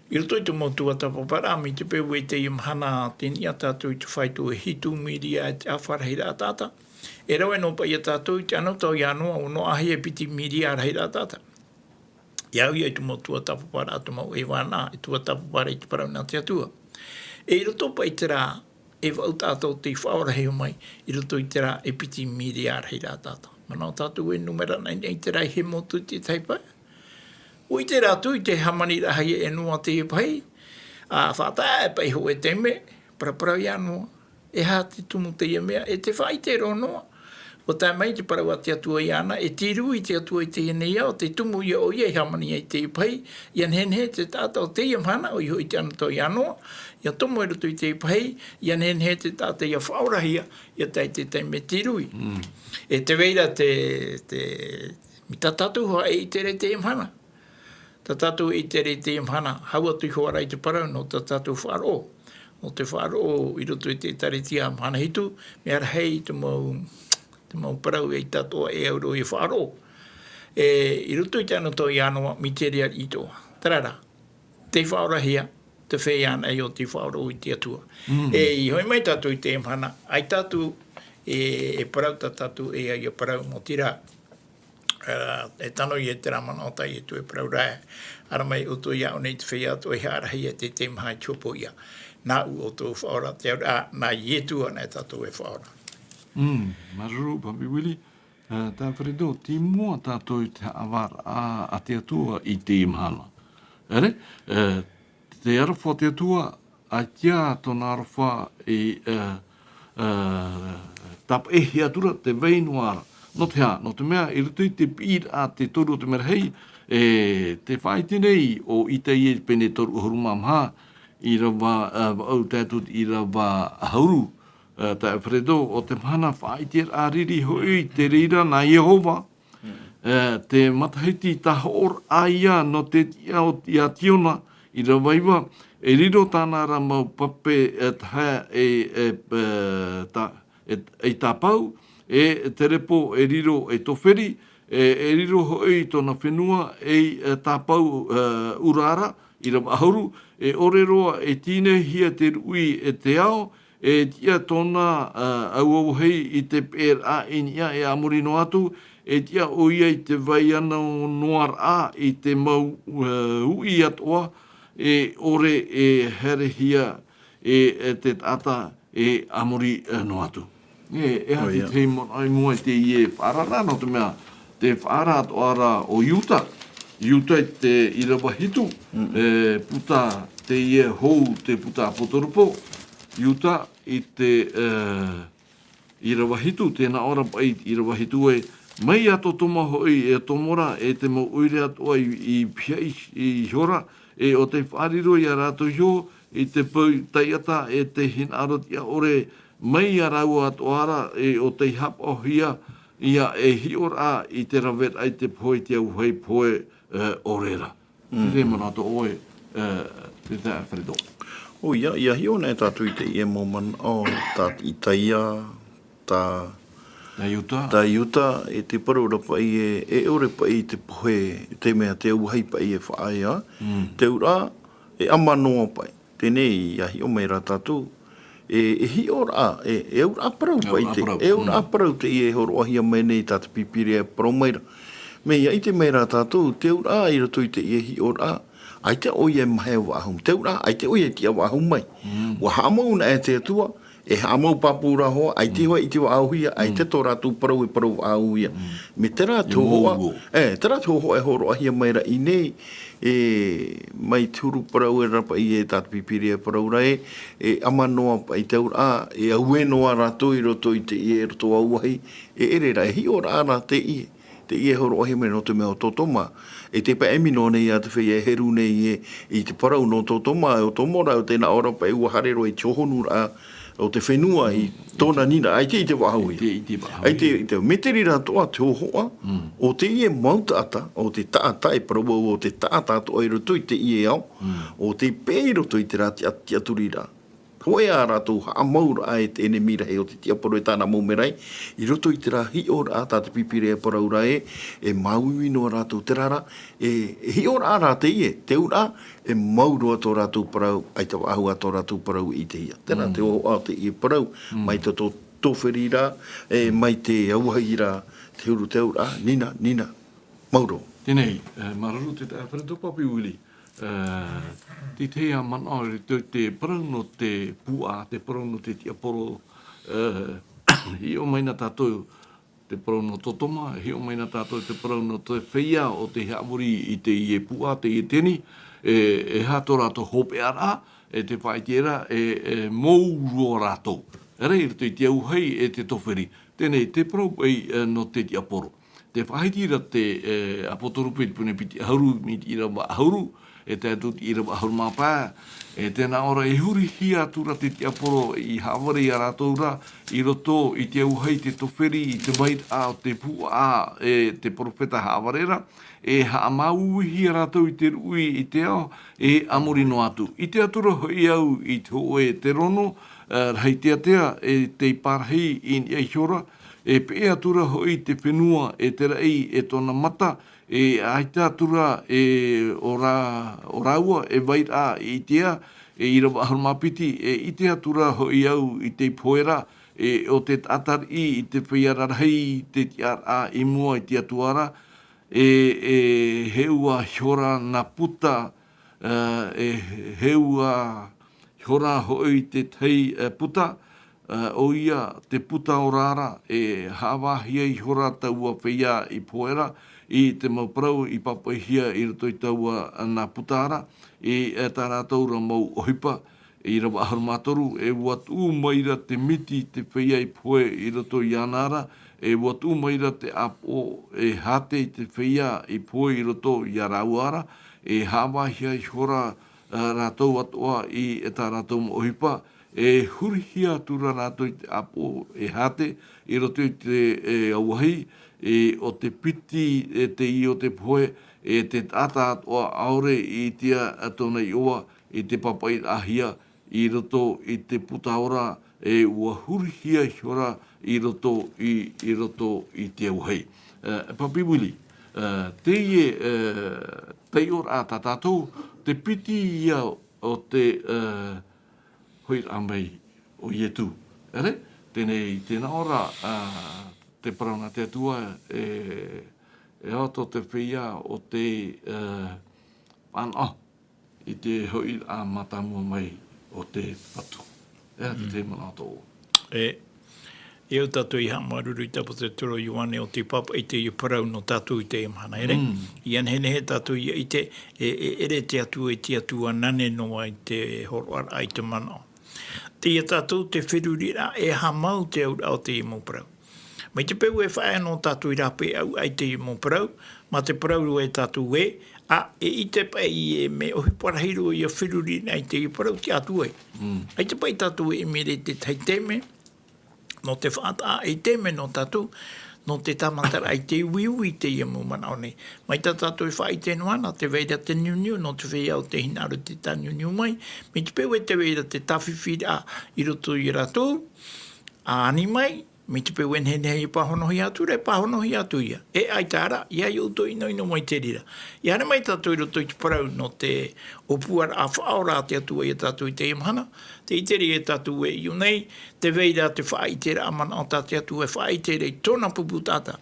I roto i te mau tuatāpaparaʻa, mai te peu ē teie mahana, tei niʻa tātou i te faito e hitu miria e te ʻāfa rahiraʻa taʻata. E rave noa paʻi ia tātou i te anotau ia Noa, ʻua noaʻahia e piti miria rahiraʻa taʻata. ʻIa au ia i te mau tuatāpaparaʻa, te mau ʻaivānaʻa, e tuatāpaparaʻa i te parau nā te Atua. E i roto paʻi terā, e vaʻu taʻata ʻo tei faʻaorahia mai, i roto i terā e piti miria rahiraʻa taʻata. Manaʻo tātou e numera naʻinaʻi terā i he motu i te tahi pae. ʻUa ʻite rātou i te hāmaniraʻahia e Noa teie pahi, ʻa faʻataʻa e pahi hōʻē taime, paraparau ia Noa. E aha te tumu teie mea, e tē faʻaʻite ra Noa. ʻUa tae mai te parau a te Atua iāna, e tīrū i te Atua i teie nei ao, te tumu ïa ʻoia i hāmani ai teie pahi, ʻia nehenehe te taʻata o teie mahana, ʻoia hoʻi te anotau ia Noa, ʻia tomo i roto i teie pahi, ʻia nehenehe te taʻata ʻia faʻaorahia, ʻia tae i te taime tīrū. Mm. E tē vai ra te, te, mai tā tātou hoʻi e ʻite ra i teie mahana. Tā tātou e ʻite ra i teie mahana, hau atu iho ā ra i te parau nō tā tātou faʻaroʻo. Nō te faʻaroʻo i roto i te ʻĒtārētia mahana hitu, mea rahi te mau, te mau parau ia tātou e au ra e faʻaroʻo. E, i roto i te anotau ia Noa, mai te reira atoʻa. Terā rā, tei faʻaorahia, te feiā anaʻe ʻo tei faʻaroʻo i te Atua. Mm. E, i hoʻi mai tātou i teie mahana, ʻaita atu E, e parau tā tātou e au ia parau mō te rā. E tano ia te rā manaʻo tā Ietu e parau rā. Ara mai ʻoutou iāʻu nei te feiā atoʻa e haʻarahi ia te tei maha i te hopoiʻa. Nāʻu ʻoutou faʻaora te auraʻa, nā Ietu ana e tātou e faʻaora. Mm, maruru, Papi Willie. Uh, tā Fredo, tei mua tātou i te haʻavāraʻa a te Atua i te mahana. Ere, uh, te aroha te Atua, ʻaita tōna aroha i, uh, uh, tāpaʻihia atu ra te vai noa ra. Nō te aha, nō te mea, i roto i te piʻiraʻa te toru o te merahi, e, te faʻaite nei o Itaia pene toru ʻahuru mā maha, ʻīrava, uh, vaʻu tae atu i te ʻīrava ʻahuru, uh, tā Fredo, ʻo te mahana faʻaiteraʻa riri hoʻi te reira nā Iehova, uh, te matahiti tāhoʻoraʻa ia nō te tiʻa o, ia Tiona, ʻīrava iva, e riro tāna ra mau pape, uh, tahaʻa e, e, uh, ta, e, e tāpau, e te repo e riro e toferi, e, e riro hoʻi tōna fenua e, e tāpau, uh, ʻura ra, ʻīrava ʻahuru, e ʻore roa e tīnehia te ruʻi e te ao, e tiʻa tōna, uh, auvahi i te peʻeraʻa i niʻa e a muri noa atu, e tiʻa ʻoia i te vai ana noa ra i te mau, uh, uʻi atoʻa, e ʻore e haerehia e, e te taʻata e a muri, e, noa atu. E, e aha te tahi manaʻo i mua i teie faʻaararaʻa, nō te mea, te faʻaara atoʻa ra o Iuta. Iuta i te ʻīrava hitu, e, puta teie hou te puta ʻapotoropo. Iuta i te, e, ʻīrava hitu, tē nā ʻō ra paʻi, ʻīrava hitu ē, mai iā Totoma hoʻi e Tomora, e te mau ʻoire atoʻa i, i pihaʻi, i, ihora, e ʻo tei faʻariro iā rātou iho, i te peu taʻata e te hinaʻaro tiʻa ʻore, mai iā rāua atoʻa ra, e ʻo tei hapaʻohia, ia e hiʻoraʻa i te raveraʻa i te pohe, i te auahi pohe, e, ʻore ra. Mm. Te manaʻo atoʻa ʻoe, e, te taeaʻe Fredo. ʻOia, ʻia hiʻo nei tātou i teie mau manaʻo, tā Itaia, tā, tā Iuta. Tā Iuta, e te parau ra paʻi e, e ʻore paʻi te pohe, te mea te auahi paʻi e faʻaea, mm, te auraʻa, e ʻama noa paʻi. Teie nei, ʻia hiʻo mai ra tātou, e, e hiʻoraʻa, e, e auraʻa parau paʻi te, auraʻa parau, e auraʻa, mm, parau teie e hōroʻahia mai nei tā te Pīpīria e parau mai ra. Mea ʻia ʻite mai ra tātou, te auraʻa i roto i teie hiʻoraʻa, ʻaita ʻoia e mahe vaʻa humu. Te auraʻa, ʻaita ʻoia e tiʻa vaʻa humu mai. Mm. ʻUa haʻamau na e te Atua, e haʻamau pāpū ra hoʻi, ʻaita, mm, hoʻi i te vaʻa huhia, ʻaita, mm, tō rātou parau e parau vaʻa huhia. Mm. Mea terā te hōhoʻa, e, terā te hōhoʻa e hōroʻahia mai ra i nei, e, mai te huru parau e ra paʻi e tā te Pīpīria e parau ra ē, e ʻama noa paʻi te auraʻa, e auē noa rātou i roto i teie, i roto auahi, e ʻere ra, e hiʻoraʻa ra teie, teie e hōroʻahia mai nō te mea ʻo Totoma, e tē paʻemi noa nei iā te feiā e heru nei ē, i te parau nō Totoma, e ʻo Tomora, ʻo tē nā ʻō ra paʻi ʻua haere roa i te hohonuraʻa, o te fenua i tōna nīnaʻa, ʻaita i te vaʻa huhia. ʻAita i te, i te vaʻa huhia. ʻAita i te, mea te reira atoʻa te hōhoʻa, mm, o teie mau taʻata, o te taʻata, e parau au o te taʻata atoʻa i roto i teie ao, mm, ʻo tei peʻe i roto i terā tiʻa-, tiʻaturiraʻa. Hōʻē ā rātou haʻamauraʻa e te ʻenemi rahi o te tiaporo e tāna mau merahi, i roto i terā hiʻoraʻa tā te Pīpīria e parau ra ē, e māuiui noa rātou terā rā, e, e hiʻoraʻa rā teie, te auraʻa, e mau roa tō rātou parau, ʻaita vaʻa huhia tō rātou parau i ʻitehia. Terā, mm, te hōhoʻa o teie parau, mm, mai tō, tō, tōferiraʻa, e, mm, mai te auahiraʻa, te huru te auraʻa, nina, nina, mau roa. Teie nei, e, māuruuru te taeaʻe Fredo, Papi Willie, e, te tahi manaʻo i roto i te parau nō te puaʻa, te parau nō te tiaporo, e, hiʻo mai na tātou, te parau nō Totoma, e hiʻo mai na tātou te parau nō te feiā ʻo tei haʻamori i teie puaʻa, teie teni, e, e aha tō rātou hopeʻaraʻa, e te faʻaite ra, e, e mau roa rātou. ʻEra i roto i te auahi e te toferi. Teie nei, te parau paʻi, e, nō te tiaporo. Tē faʻahiti ra te, e, ʻApotoropo i te pene piti ʻahuru, mai te ʻīrava ʻahuru, e tae atu i te ʻīrava ʻahuru mā pae, e tē nā ʻō ra e hurihia atu ra te tiaporo i haʻavare iā rātou ra, i roto i te auahi, te toferi, i te vairaʻa o te puaʻa, e te perofeta haʻavare ra, e haʻamāuiui rātou i te ruʻi, i te ao, e a muri noa atu. ʻIte atu ra hoʻi au i te hōʻē terono, e, rahi teatea, e tei pārahi i niʻa iho ra, e peʻe atu ra hoʻi te fenua, e te raʻi, e tōna mata, e ʻaita atu ra, e ʻo rā-, ʻo rāua, e vairaʻa i ʻitea, e ʻīrava ʻahuru mā piti, e ʻite atu ra hoʻi au i te pohe ra, e, o te taʻata riʻi i te feiā rarahi, te tiʻaraʻa i mua i te Atua ra, e, e, he ua ihora nā puta, e, e, he ua ihora hoʻi te tahi, e, puta, e, ʻoia te puta ora ra, e haʻavāhia ihora taua feiā i pohe ra, i te mau parau i pāpaʻihia i roto i taua nā puta ra, i, e, tā rātou ra mau ʻohipa, i rava ʻahuru mā toru, e ua tuʻu mai ra te miti te feiā i pohe i roto iāna ra, e ua tuʻu mai ra te ʻāpoʻo e hāte i te feiā i pohe i roto iā rāua ra, e haʻavāhia ihora, e, rātou atoʻa i, e, tā rātou mau ʻohipa, e hurihia atu ra rātou i te ʻāpoʻo e hāte i roto i te, e, auahi, e, o te piti, e, teie o te pohe, e te taʻata atoʻa ʻaore i ʻitea tōna iʻoa, i te pāpaʻiraʻahia i roto i te puta ora, e ua hurihia ihora i roto i, i roto i te auahi. E, Papi Willie, e, teie, e, taiʻoraʻa tā tātou, te piti ia o te, e, hoʻiraʻa mai o Ietu. ʻEre, teie, tē nā ʻō ra, e, te parau nā te Atua, e, e ao tō te feiā o te, e, manaʻo i te hoʻiraʻa mātāmua mai o te Fatu. E aha te, mm, te manaʻo tō ʻoe? E, e au tātou i haʻamāuruuru i te Aposetolo Ioane ʻo tei pāpaʻi i teie parau nō tātou i teie mahana, ʻere? Mm. ʻIa nehenehe tātou ʻia ʻite, e, e ʻere te Atua e te Atua nānā noa i te hōroʻaraʻa i te manaʻo. Teie tātou te feruriraʻa e aha mau te auraʻa o teie mau parau. Mai te peu e faʻaea noa tātou i rāpae ʻau ai teie mau parau, mā te parau roa e tātou ē, ā, e ʻite paʻi ē mea ʻohipa rahi roa ʻia feruri ai teie parau tiʻa atu ai. Mm. ʻAita paʻi tātou e ʻimi ra i te tahi taime, nō te faʻataʻa, e taime nō tātou, nō te tāmataraʻa i te uiui i teie mau manaʻo nei. Mai tā tātou e faʻaʻite noa na, tē vai ra te niuniu nō te feiā o te hinaʻaro i te tāniuniu mai, mai te peu e tē vai ra te tāfifiraʻa i roto ia rātou, ʻa ani mai, mai te peu e nehenehe e pāhonohia atu ra, e pāhonohia atu ia. E ʻaita ra, ʻia ʻoutou ʻinoʻino mai te reira. ʻIa haere mai tātou i roto i te parau nō te ʻōpuaraʻa faʻaora a te Atua ia tātou i teie mahana, tē ʻite ra ia tātou ē i ʻō nei, tē vai ra te faʻaʻiteraʻa manaʻo tā te Atua e faʻaʻite ra i tōna pupu taʻata.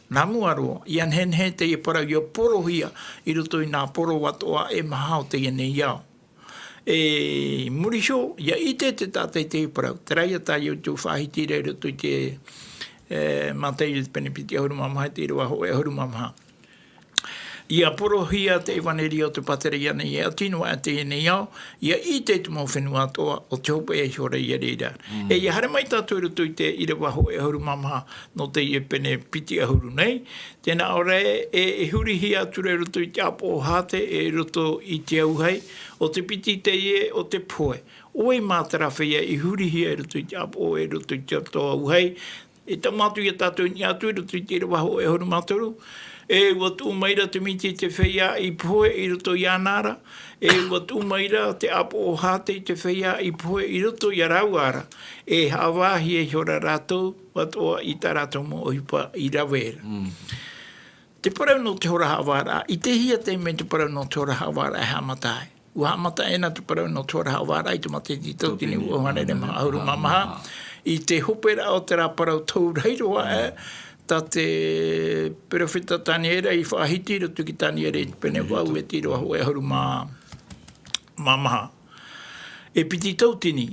Nā mua roa, ʻia nehenehe teie parau ʻia porohia i roto i nā poro atoʻa e maha o teie nei ao. E muri iho, ʻia ʻite te taʻata i teie parau. Terā ia tā ʻoutou faʻahiti ra i roto i te, e, Mataio te pene piti ʻahuru mā maha, te ʻīrava hōʻē ʻahuru mā maha. ʻIa porohia te ʻevanelia o te pātereia nei e ʻati noa aʻe teie nei ao, ʻia ʻite te mau fenua atoʻa ʻo te hopeʻa ihora ia reira. Mm. E ʻia haere mai tātou i roto i te ʻīrava hōʻē ʻahuru mā maha nō teie pene piti ʻahuru nei, tē nā ʻō ra ē, e, e hurihia atu ra i roto i te ʻāpoʻo hāte, e i roto i te auahi, ʻo te piti teie o te pohe. ʻO vai mā terā feiā i hurihia i roto i te ʻāpoʻo, e i roto i te roto auahi, e tae atu ia tātou i niʻa atu i roto i te ʻīrava hōʻē ʻahuru mā toru, e ua tuʻu mai ra te miti i te feiā i pohe i roto iāna ra, e ua tuʻu mai ra te ʻāpoʻo hāte i te feiā i pohe i roto ia rāua ra, e haʻavāhia ihora rātou atoʻa i tā rātou mau ʻohipa i rave ra. Mm. Te parau nō te hora haʻavāraʻa, i te hia taime te parau nō te hora haʻavāraʻa e haʻamata ai? ʻUa haʻamata ʻē na te parau nō te hora haʻavāraʻa i te Mataio tautini ua ʻuaʻuhārere mā ʻahuru mā maha. I te hoperaʻa o terā parau tau rahi roa, e, tā te perofeta Taniera i faʻahiti i roto i te Taniera i te pene vaʻu e te ʻīrava hōʻē ʻahuru mā, mā maha. E piti tautini,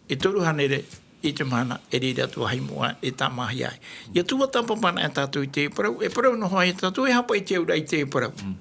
e toru hānere i te mahana, e reira te vāhi moʻa e tāmāhia ai. ʻIa tuatāpapa na e tātou i te parau, e parau noa ia tātou, e aha paʻi te auraʻa i te parau. Mm.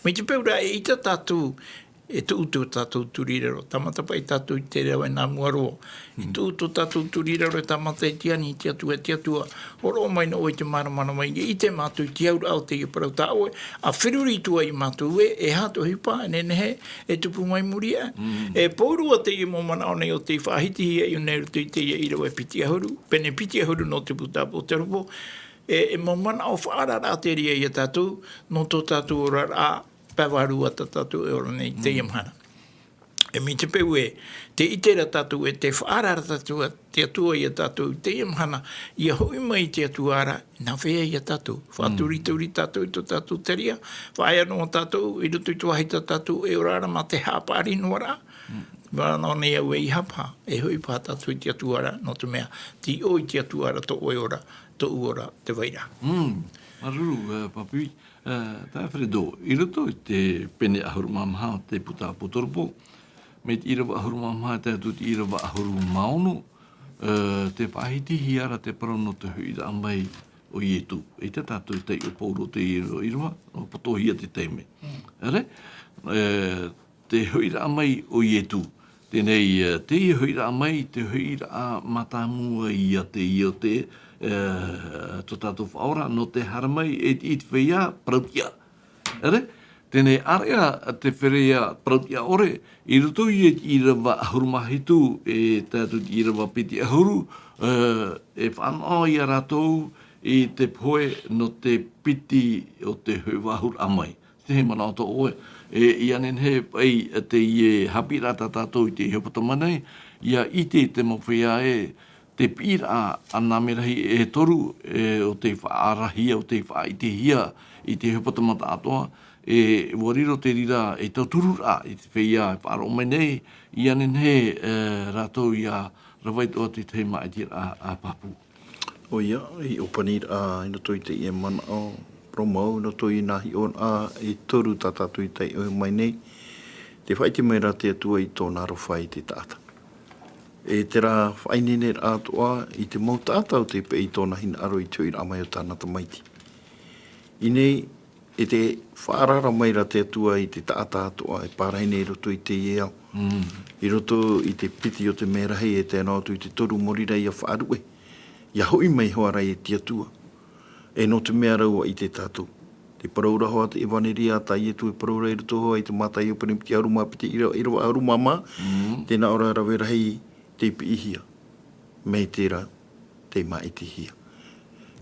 Mai te peu ra e ʻita tātou, e tuʻu tō tātou turiraro, tāmata paʻi tātou i te rave nā mua roa. E tuʻu tō tātou turiraro e tāmata i te ani i te Atua, e te Atua, hōroʻa mai nō ʻoe i te māramarama, ʻia ʻite mātou i te auraʻa o teie parau tā ʻoe, ʻa feruri atu ai mātou ē, e aha te ʻohipa, e nehenehe, e tupu mai muri aʻe. Mm. E pauroa teie mau manaʻo nei ʻo tei faʻahitihia i ʻō nei i roto i teie ʻīrava e piti ʻahuru, pene piti ʻahuru nō te puta o Puta Taʻoropo. E, e mau manaʻo faʻaararaʻa terā ia tātou, nō tō tātou oraraʻa, pae vārua tā tātou e ora nei i teie mahana. E mai te peu ē, tē ʻite ra tātou ē, tē faʻaara ra tātou, te Atua ia tātou i teie mahana, ʻia hoʻi mai te Atua ra, nā feiā ia tātou, faʻaturituruhia tātou i tō tātou terā, faʻaea noa tātou, i roto i te vāhi tā tātou e ora ra mā te haʻapaʻari noa ra. Mm. Manaʻo nei au e ʻeiaha paha, e hoʻi paha tātou i te Atua ra, nō te mea, tei ʻō i te Atua ra tō ʻoe ora, tōʻu ora, tē vai ra. Mm. Māuruuru, eh, Papi, eh, tā Fredo, i roto i te pene ʻahuru mā maha o te puta Apotarupo, mai te ʻīrava ʻahuru mā maha, tae atu i te ʻīrava ʻahuru mā ono, eh, tē faʻahitihia ra te parau nō te hoʻiraʻa mai o Ietu. ʻEita tātou i taiʻo pauroa i teie ʻīrava, nō poto hia te taime. Mm. ʻEre? Eh, te hoʻiraʻa mai o Ietu. Teie, eh, teie hoʻiraʻa mai, te hoʻiraʻa mātāmua ia teie o te, eh, tō tātou Faʻaora, nō te haere mai i, i te feiā parau tiʻa. ʻEre? Teie, ʻāreʻa te feiā parau tiʻa ʻore, i roto i te ʻīrava ʻahuru mā hitu, e tae atu i te ʻīrava piti ʻahuru, eh, e faʻanaho ia rātou i te pohe nō te piti o te hoʻiraʻa mai. Te manaʻo tō ʻoe, e, ʻia nehenehe paʻi teie haʻapiʻiraʻa tā tātou i te hepetoma nei, ʻia ʻite te mau feiā ē, te piʻiraʻa a nā merahi e toru, e, ʻo tei faʻaarahia, ʻo tei faʻaʻitehia i te hepetoma tāʻātoa, e, ʻua riro te reira ei tautururaʻa i te feiā e faʻaroʻo mai nei, ʻia nehenehe, e, rātou ʻia rave atoʻa i te tahi māʻitiraʻa a pāpū. ʻOia, i ʻōpaniraʻa, i roto i teie manaʻo, parau mau, i roto i nā hiʻoraʻa e toru tā tātou i taiʻo mai nei, tē faʻaʻite mai ra te Atua i tōna aroha i te taʻata. E terā faʻaineineraʻa atoʻa i te mau taʻata ʻo tei peʻe i tōna hinaʻaro i te hoʻiraʻa mai o tāna Tamaiti. I ʻō nei, e tē faʻaararaʻa mai ra te Atua i te taʻata atoʻa e pārahi nei i roto i teie ao. Mm. I roto i te piti o te merahi e tae noa atu i te toru, mōrī rā ʻia faʻaruʻe, ʻia hoʻi mai hoʻi ra i te Atua. E nō te mea rā ʻua ʻite tātou. Tē parau ra hoʻi te ʻevaneria tā Ietu e parau ra i roto hoʻi i te Mātaio pene piti ʻahuru mā piti, ʻīrava, ʻīrava ʻahuru mā maha, Mm. tē nā ʻō ra, rave rahi tei piʻihia. Mai terā, tei māʻitihia.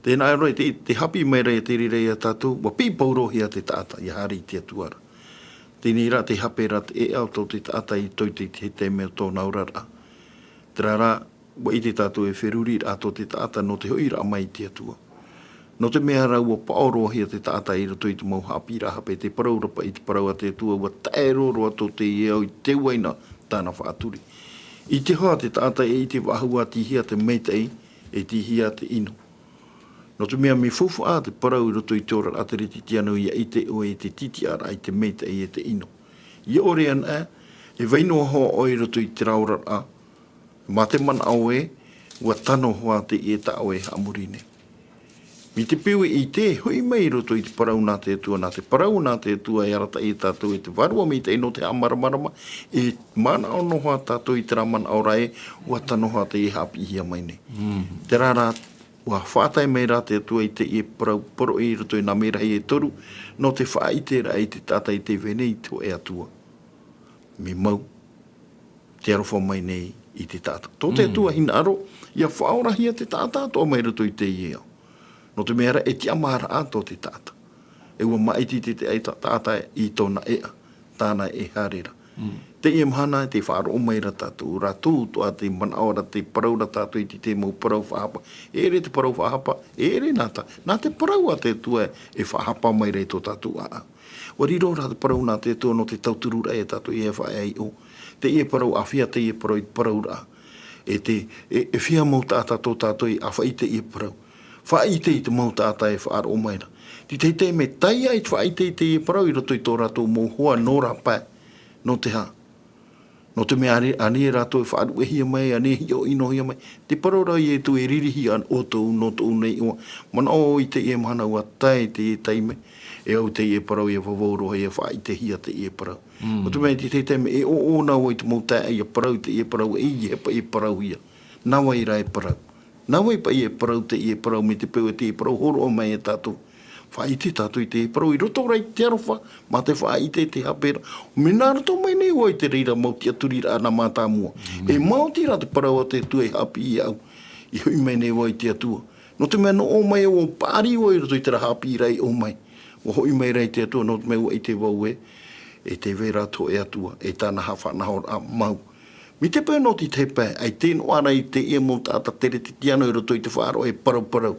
Tē nā ʻō ra, tē, tē haʻapiʻi mai ra ia te reira ia tātou, ʻua piʻi paurohia te taʻata, ʻia haere i te Atua ra. Teie rā, tē hape ra te ʻēʻa o tō te taʻata i roto i te, te, te mea o tōna oraraʻa. Terā rā, ʻua ʻite tātou e feruriraʻa tō te taʻata nō te hoʻiraʻa mai i te Atua. Nō te mea rā ʻua paʻorohia te taʻata i roto i te mau haʻapiʻiraʻa hape, tē parau ra paʻi te parau a te Atua, ʻua tae roa roa tō teie ao i te uaina tāna faʻaturi. ʻIte hoʻi te taʻata e ʻite faʻahou ā tei hea te maitaʻi, e tei hea te ʻino. Nō te mea mea faufaʻa te parau i roto i te oraraʻa teretetiano, ʻia ʻite ʻoe i te tītiʻaraʻa i te maitaʻi e te ʻino. ʻIa ʻore anaʻe, e vai noa hoʻi ʻoe i roto i terā oraraʻa, mā te manaʻo ē, ʻua tano hoʻi teie tā ʻoe e haʻamori nei. Mai te peu e ʻite, hoʻi mai i roto i te parau nā te Atua, nā te parau nā te Atua e arataʻi ia tātou e te Vārua Maitaʻi nō te haʻamāramarama, e manaʻo noa tātou i terā manaʻo ra ē, ʻua tano hoʻi teie e haʻapiʻihia mai nei. Mm. Terā rā, ʻua faʻatae mai ra te Atua i teie parau poroʻi i roto i nā merahi e toru, nō te faʻaʻiteraʻa i te taʻata i te vāhi nei i te hōʻē Atua. Mea mau, tē aroha mai nei i te taʻata. Tō te Mm. Atua hinaʻaro, ʻia faʻaorahia te taʻata atoʻa mai roto i teie ao. Nō te mea rā, e tiʻamāraʻa tō te taʻata. E ʻua māʻiti te, te, ai ta-, taʻata i tōna ʻēʻa, tāna e haere ra. Mm. Teie mahana, tē faʻaroʻo mai ra tātou, rātou atoʻa tē manaʻo ra, tē parau ra tātou i te, te mau parau faʻahapa. E ʻere te parau faʻahapa, e ʻere nā tā, nā te parau a te Atua e faʻahapa mai ra i tō tātou ʻāʻau. ʻUa riro ra te parau nā te Atua nō te tautururaʻa ia tātou e faʻaʻite. Teie parau, āfea teie parau i te parauraʻa. E te, e, e fiha mau taʻata tō tātou i ʻāfaʻi i teie parau. Faʻaʻite i te mau taʻata e faʻaroʻo mai ra. Tē tae mai te tahi ā i te faʻaʻite i teie parau i roto i tō rātou mau hoa nō rāpae. Nō te aha? Nō te mea ānei, ānei rātou e faʻaruʻehia mai, ānei e hiʻo ʻinohia mai. Te parau ra a Ietu e riri iho ā ʻoutou nō tōʻu nei iʻoa. Manaʻo i teie mahana ʻua tae teie taime, e au teie parau ʻia vavau roa ʻia faʻaʻitehia teie parau. Mm. Nō te mea i te tahi taime e ʻoʻona vau i te mau taeaʻe ʻia parau i teie parau, e ʻeiaha paʻi e parauhia. Nā vai rā e parau? Nā vai paʻi e parau teie parau, mai te peu e teie parau hōroʻa mai ia tātou? Faʻaʻite tātou i teie parau, i roto rā i te aroha, mā te faʻaʻite, te hape ra. Mea nā roto mai nei vau i te reira mau tiʻaturiraʻa nā mātāmua. Mm. E maoti rā te parau a te Atua i haʻapiʻi iāʻu. I hoʻi mai nei vau i te Atua. Nō te mea nō ʻō mai au, ʻua paʻari vau i roto i terā haʻapiʻiraʻa i ʻō mai. ʻUa hoʻi mai ra i te Atua, nō te mea ʻua ʻite vau ē, e tē vai ra te hōʻē Atua, e tāna haʻafaʻanahoraʻa mau. Mai te peu nō te tahi pae, ʻaita noa ra i teie mau taʻata teretetiano i roto i te faʻaroʻo e parauparau.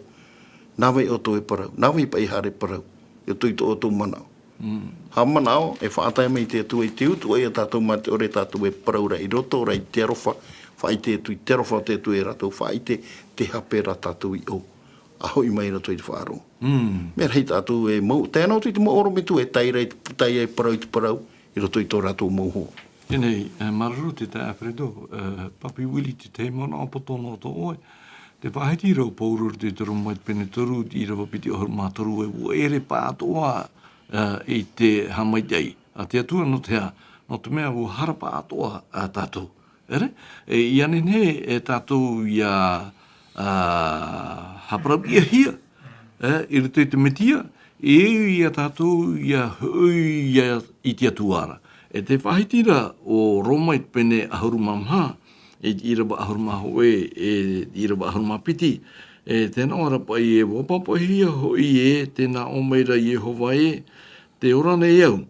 Nā vai ʻoutou e parau, nā vai paʻi e haere parau, i roto i tō ʻoutou manaʻo. Haʻamanaʻo e faʻatae mai te Atua i te utuʻa ia tātou mā te ʻore tātou e parau ra i roto ra i te aroha, faʻaʻite atu i te aroha o te Atua ia rātou faʻaʻite, te hape ra tātou i ʻō, a hoʻi mai i roto i te faʻaroʻo. Mea rahi tātou e mau, tae noa atu i te mau ʻorometua e tae ra i te, tae ai parau i te parau, i roto i tō rātou mau hoa. Teie nei, e, māuruuru te taeaʻe Alfredo, e, Papi Willie, te tahi manaʻo poto noa tō ʻoe, te faʻahiti ra ʻo Pauro i te Roma i te pene toru, ʻīrava piti ʻahuru mā toru, e ʻua ʻere pāʻātoʻa, e, i te haʻamaitaʻi a te Atua, nō te aha, nō te mea ʻua hara pāʻātoʻa, a, tātou. ʻEre? E, ʻia nehenehe, e, tātou ʻia, a, haʻaparauʻiahia, e, i roto i te Mesia, e au ia tātou ʻia hoʻi ia i te Atua ra. E te faʻahiti ra ʻo Roma i te pene ʻahuru mā maha, e te ʻīrava ʻahuru mā hōʻē, e te ʻīrava ʻahuru mā piti, e tē nā ʻō ra paʻi ē, ʻua pāpaʻihia hoʻi ē, tē nā ʻō mai ra Iehova ē, tē ora nei au,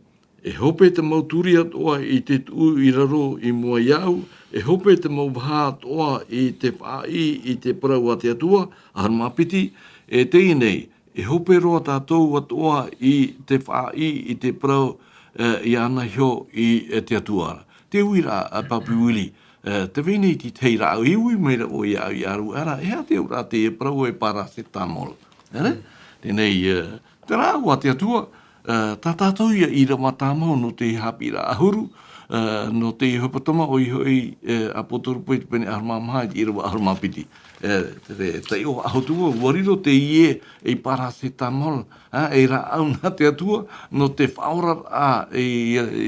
e hope te mau turi atoʻa i te tuʻu i raro i mua iāʻu, e hope te mau vaha atoʻa i te faʻaʻī i te parau a te Atua, ʻahuru mā piti, e teie nei, e hope roa tātou atoʻa i te faʻaʻī i te parau, e, iāna iho i, e, te Atua ra. Te uiraʻa, a Papi Willie, e, tē vai nei te tahi rāʻau, e ui mai ra ʻoe iāʻu i ʻaruʻa ra, e aha te auraʻa teie parau e paracetamol. ʻEre? Teie nei, e, Terā, ʻo te Atua, e, tā tātou ia ʻīrava tāmau nō te haʻapiʻiraʻa ʻahuru, e, nō te hepetoma ʻoia hoʻi, e, Apokalupo i te pene ʻahuru mā maha i te ʻīrava ʻahuru mā piti. E, te, te, te taiʻo faʻahou atu, ʻua riro teie ei paracetamol, e, ei rāʻau nā te Atua, nō te faʻaoraraʻa i,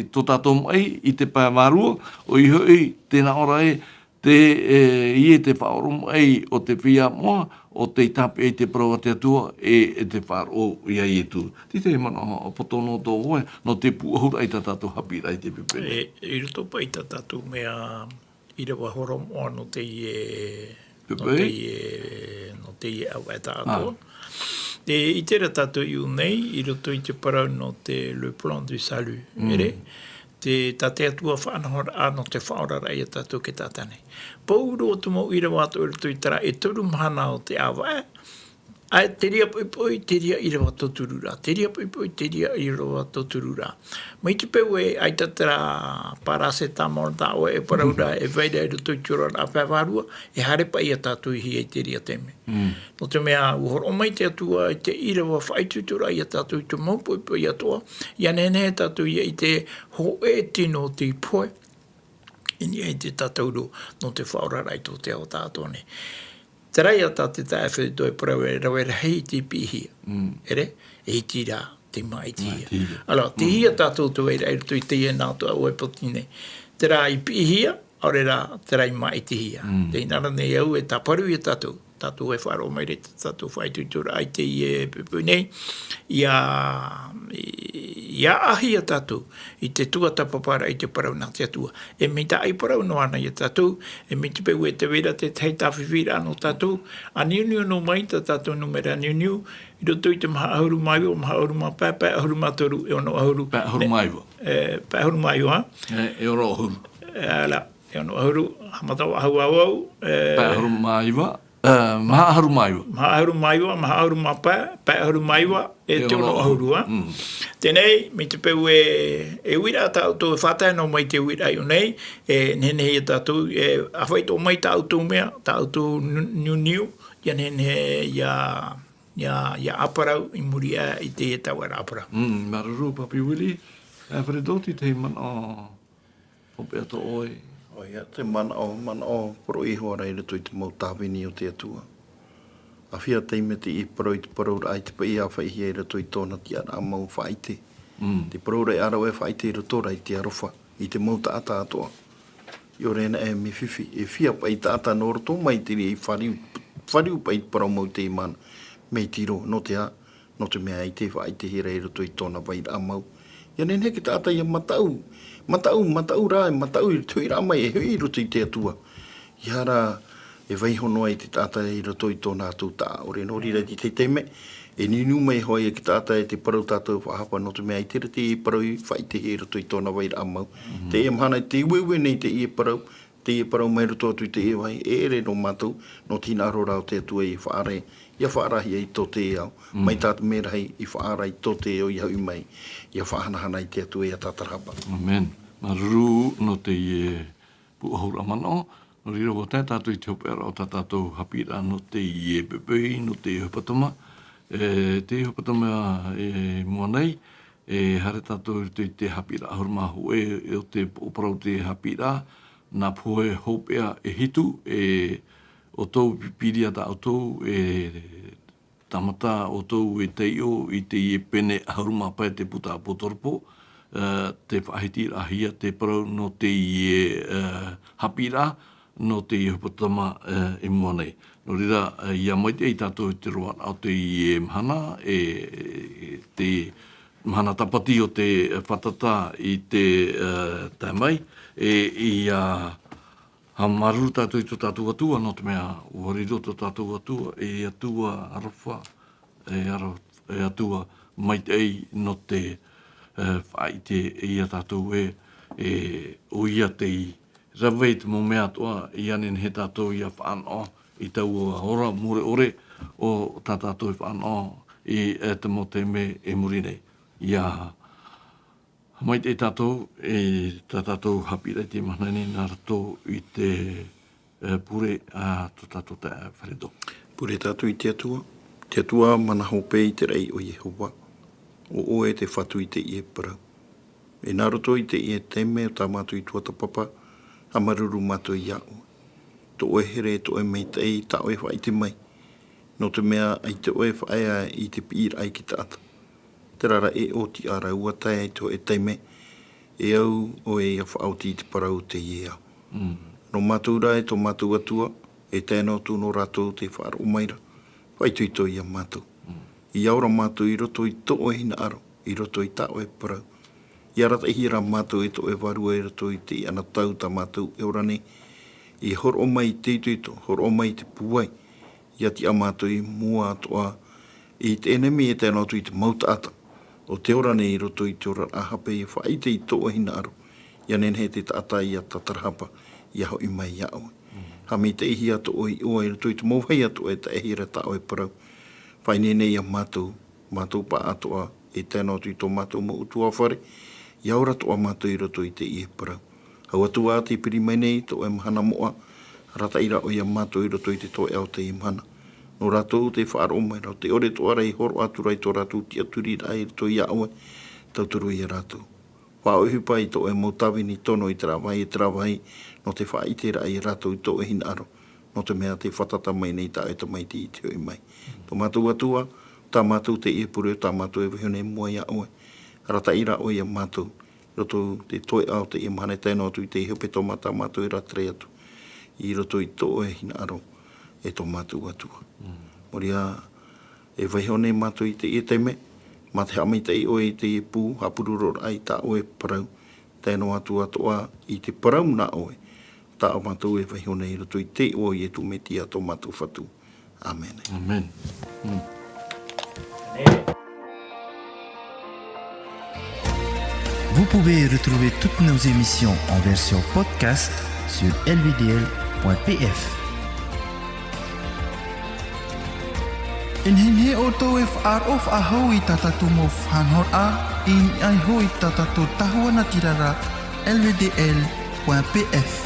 i tō tātou maʻi, i te pae vārua, ʻoia hoʻi, tē nā ʻō ra ē, te, e, ʻeiaha te faʻaoromaʻi o te feiā moʻa, ʻo tei tāpeʻa i te parau a te Atua, e, e te faʻaroʻo ia Ietu. Te tahi manaʻo poto noa tō ʻoe, nō te pūʻohuraʻa i tā tātou haʻapiʻiraʻa i te pepene. E, i roto paʻi i tā tātou mea ʻīrava horomoʻa nō teie, nō Pepe? teie, nō teie ʻāvaʻe tāʻātoa. E, ʻite ra tātou i ʻō nei, i roto i te parau nō te Le Plan du Salut. ʻEre? Te, tā te Atua faʻanahoraʻa nō te faʻaoraraʻa ia tātou e taʻata nei. Pauroa te mau ʻīrava atoʻa i roto i terā e toru mahana o te ʻāvaʻe, ʻaita, te reira poʻipoʻi, te reira ʻīrava tautururaʻa, te reira poʻipoʻi, te reira ʻīrava tautururaʻa. Mai te peu ē, ʻaita terā paracetamol tā ʻoe e parau ra, e vai ra i roto i te oraraʻa pae vārua, e haere paʻi ia tātou i hea i te reira taime. Nō te mea, ʻua horoʻa mai te Atua i te ʻīrava faʻaitoitoraʻa ia tātou i te mau poʻipoʻi atoʻa, ʻia nehenehe tātou ia ʻite hōʻē tino te pohe, i niʻa i te tātauro nō te faʻaoraraʻa i tō te ao tāʻātoa nei. Terā ia tā te taeaʻe Alfredo e parau e rave rahi te piʻihia. ʻEre, e iti rā, te māʻitihia. Māʻitihia. Alors, tei hea tātou te vairaʻa i roto i teie nā ʻoe e poti nei. Terā i piʻihia, ʻaore rā, terā i māʻitihia. Tē hinaʻaro nei au e tāparu ia tātou. Tātou e faʻaroʻo mai ra i tā tātou faʻaitoitoraʻa i teie poʻipoʻi nei. ʻIa, ʻia ʻāʻahi ia tātou i te tuatāpaparaʻa i te parau nā te Atua. E mai te parau noa anaʻe ia tātou, e mai te peu ē tē vai ra te tahi tāfifiraʻa nō tātou, ʻa niuniu noa mai tā tātou nūmera niuniu, i roto i te maha ʻahuru mā iva, maha ʻahuru mā pae, pae ʻahuru mā toru, e ono ʻahuru. Pae ʻahuru mā iva. E, pae ʻahuru mā iva, ā? E, e ono ʻahuru. E, ā, e ono ʻahuru, haʻamata faʻahou au, e, pae ʻahuru mā iva, e, maha ʻahuru mā iva. Maha ʻahuru mā iva, maha ʻahuru mā pae, pae ʻahuru mā iva, e te ono ʻahuru, ā? Teie nei, mai te peu ē, e uiraʻa tā ʻoutou e faʻatae noa mai te uiraʻa i ʻō nei, e nehenehe ia tātou, e, ʻāfaʻi atoʻa mai tā ʻoutou mea, tā ʻoutou nu-, niuniu, ʻia nehenehe, ʻia, ʻia, ʻia ʻāparau i muri aʻe i te taua ra ʻāparau. Mm, māuruuru, Papi Willie, e, Alfredo, te tahi manaʻo hopeʻa tō ʻoe. ʻOia, te manaʻo, manaʻo poroʻi iho ā ra i roto i te mau tāvini o te Atua. ʻAfia teie mea tei parau i te parauraʻa i te paʻi ʻāfaʻihia i roto i tōna tiʻaraʻa mau faʻaʻite. Mm. Te parauraʻa ʻāraʻe faʻaʻite i roto ra i te aroha, i te mau taʻata atoʻa. ʻIa ʻore anaʻe mea fifi, e feiā paʻi taʻata nō roto mai te reira i fāriu, fāriu paʻi te parau mau i teie mahana. Mea iti roa, nō te aha, nō te mea ʻaita e faʻaʻitehia ra i roto i tōna vairaʻa mau. ʻIa nehenehe te taʻata ʻia mataʻu, mataʻu, mataʻu rā, e mataʻu i te hoʻiraʻa mai, e hoʻi i roto i te Atua. ʻEiaha rā e vaiiho noa i te taʻata i roto i tōna atu taʻa ʻore. Nō reira, i te taime, e niuniu mai hoʻi te taʻata e te parau tātou e faʻahapa, nō te mea ʻaita ra te parau i faʻaʻitehia i roto i tōna vairaʻa mau. Mhm. Teie mahana, tē ueue nei teie parau, teie parau mai roto atu i teie vāhi, e ʻere nō mātou, nō te hinaʻaro rā o te Atua i faʻaara, ia faʻaarahia i tō te ao, mai tā te merahi i faʻaara i tō te ao ia hoʻi mai, ia faʻahanahana i te Atua ia tātarahapa. Amen. Māuruuru nō teie pūʻohuraʻa manaʻo, nō reira ʻua tae tātou i te hopeʻa o tā tātou haʻapiʻiraʻa nō teie poʻipoʻi, nō teie hepetoma, e, teie hepetoma i mua nei, e haere tātou i te, te haʻapiʻiraʻa ʻahuru mā hōʻē, e o te poʻo parau te haʻapiʻiraʻa, nā pohe hopeʻa e hitu, e, ʻoutou pīpīria tā ʻoutou, e, tāmata ʻoutou e taiʻo i teie pene ʻahuru mā pae te puta ʻāpōsetolo, e, te faʻahitiraʻahia te parau nō teie, e, haʻapiʻiraʻa, nō teie hepetoma, e, i mua nei. Nō reira, e, ia maitaʻi tātou i te roaraʻa o teie mahana, e, te mahana tāpati o te fātata i te, e, tae mai, e, ia haʻamāuruuru tātou i tō tātou Atua, nō te mea, ʻua riro tō tātou Atua, e Atua aroha, e aro-, e Atua maitaʻi nō te, e, faʻaʻite ia tātou ē, e, ʻoia tei rave i te mau mea atoʻa, ʻia nehenehe tātou ʻia faʻanaho i taua ora mure ʻore o tā tātou e faʻanaho i, e, te mau taime i muri nei. ʻIa haʻamaitaʻi tātou, e, tā tātou haʻapiʻiraʻa i te mahana nei nā roto i te, e, pure a tō tātou taeaʻe Fred. Pure tātou i te Atua. Te Atua, mana hope i te raʻi o Iehova. ʻO ʻoe te Fatu i teie parau. E nā roto i teie taime o tā mātou i tuatāpapa, haʻamāuruuru mātou iā ʻoe. Tō ʻoe here, tō ʻoe maitaʻi, tā ʻoe faʻaʻite mai. Nō te mea ʻaita ʻoe faʻaea i te piʻiraʻa i te taʻata. Terā rā e ʻoti ā rāua tae i te hōʻē taime, e au ʻoe ʻia faʻaoti i te parau o teie ao. Mm. Nō mātou rā e tō mātou Atua, e tae noa atu nō rātou tē faʻaroʻo mai ra, faʻaitoito iā mātou. Mm. ʻIa ora mātou i roto i tō ʻoe hinaʻaro, i roto i tā ʻoe parau. ʻIa arataʻihia rā mātou e tō ʻoe Vārua i roto i teie anotau tā mātou e ora nei. ʻIa hōroʻa mai i te itoito, hōroʻa mai i te pūai, ʻia tiʻa mātou i mua atoʻa i te ʻenemi e tae noa atu i te mau taʻata o tē ora nei i roto i te oraraʻa hape, ʻia faʻaʻite i tō ʻoe hinaʻaro, ʻia nehenehe te taʻata ʻia tātarahapa, ʻia hoʻi mai iā ʻoe. Mm. Haʻamaitaʻihia tō ʻoe iʻoa i roto i te mau vāhi atoʻa e taʻehia ra tā ʻoe parau. Faʻaineine iā mātou, mātou pāʻatoʻa, e tae noa atu i tō mātou mau ʻutuāfare, ʻia ora atoʻa mātou i roto i teie parau. Hau atu ā tē piri mai nei tō ʻoe mahana moʻa, arataʻi rā ʻoe iā mātou i roto i te toeʻa o teie mahana. Nō rātou tē faʻaroʻo mai ra, ʻo tē ʻore atoʻa ra e hōroʻa atu ra i tō rātou tiʻaturiraʻa i roto iā ʻoe, tauturu iā rātou. Faʻaʻohipa i tō ʻoe mau tāvini tono i terā vāhi, i terā vāhi, nō te faʻaʻiteraʻa iā rātou i tō ʻoe hinaʻaro, nō te mea tē fātata mai nei tā ʻoe Tamaiti i te hoʻi mai. Tō mātou Atua, tā mātou teie pure, tā mātou e vaiiho nei i mua iā ʻoe. Arataʻi rā ʻoe iā mātou, i roto i te toeʻa o teie mahana e tae noa atu i te hepetoma tā mātou e rātere atu, i roto i tō ʻoe hinaʻaro, e tō mātou Atua. Mm. Nō reira, e vaiiho nei mātou i teie taime, mā te haʻamaitaʻi ʻoe i teie pū, haʻapurororaʻa i tā ʻoe parau, tae noa atu atoʻa i te parau nā ʻoe, tā mātou e vaiiho nei i roto i te iʻoa o Ietu Metia tō mātou Fatu. ʻĀmene. ʻĀmene. Mm. Vous pouvez retrouver toutes nos émissions en version podcast sur L V D L point P F. E nehenehe ʻoutou e faʻaroʻo faʻahou i tā tātou mau faʻanahoraʻa, i niʻa iho i tā tātou tahua natirara, L V D L point P F.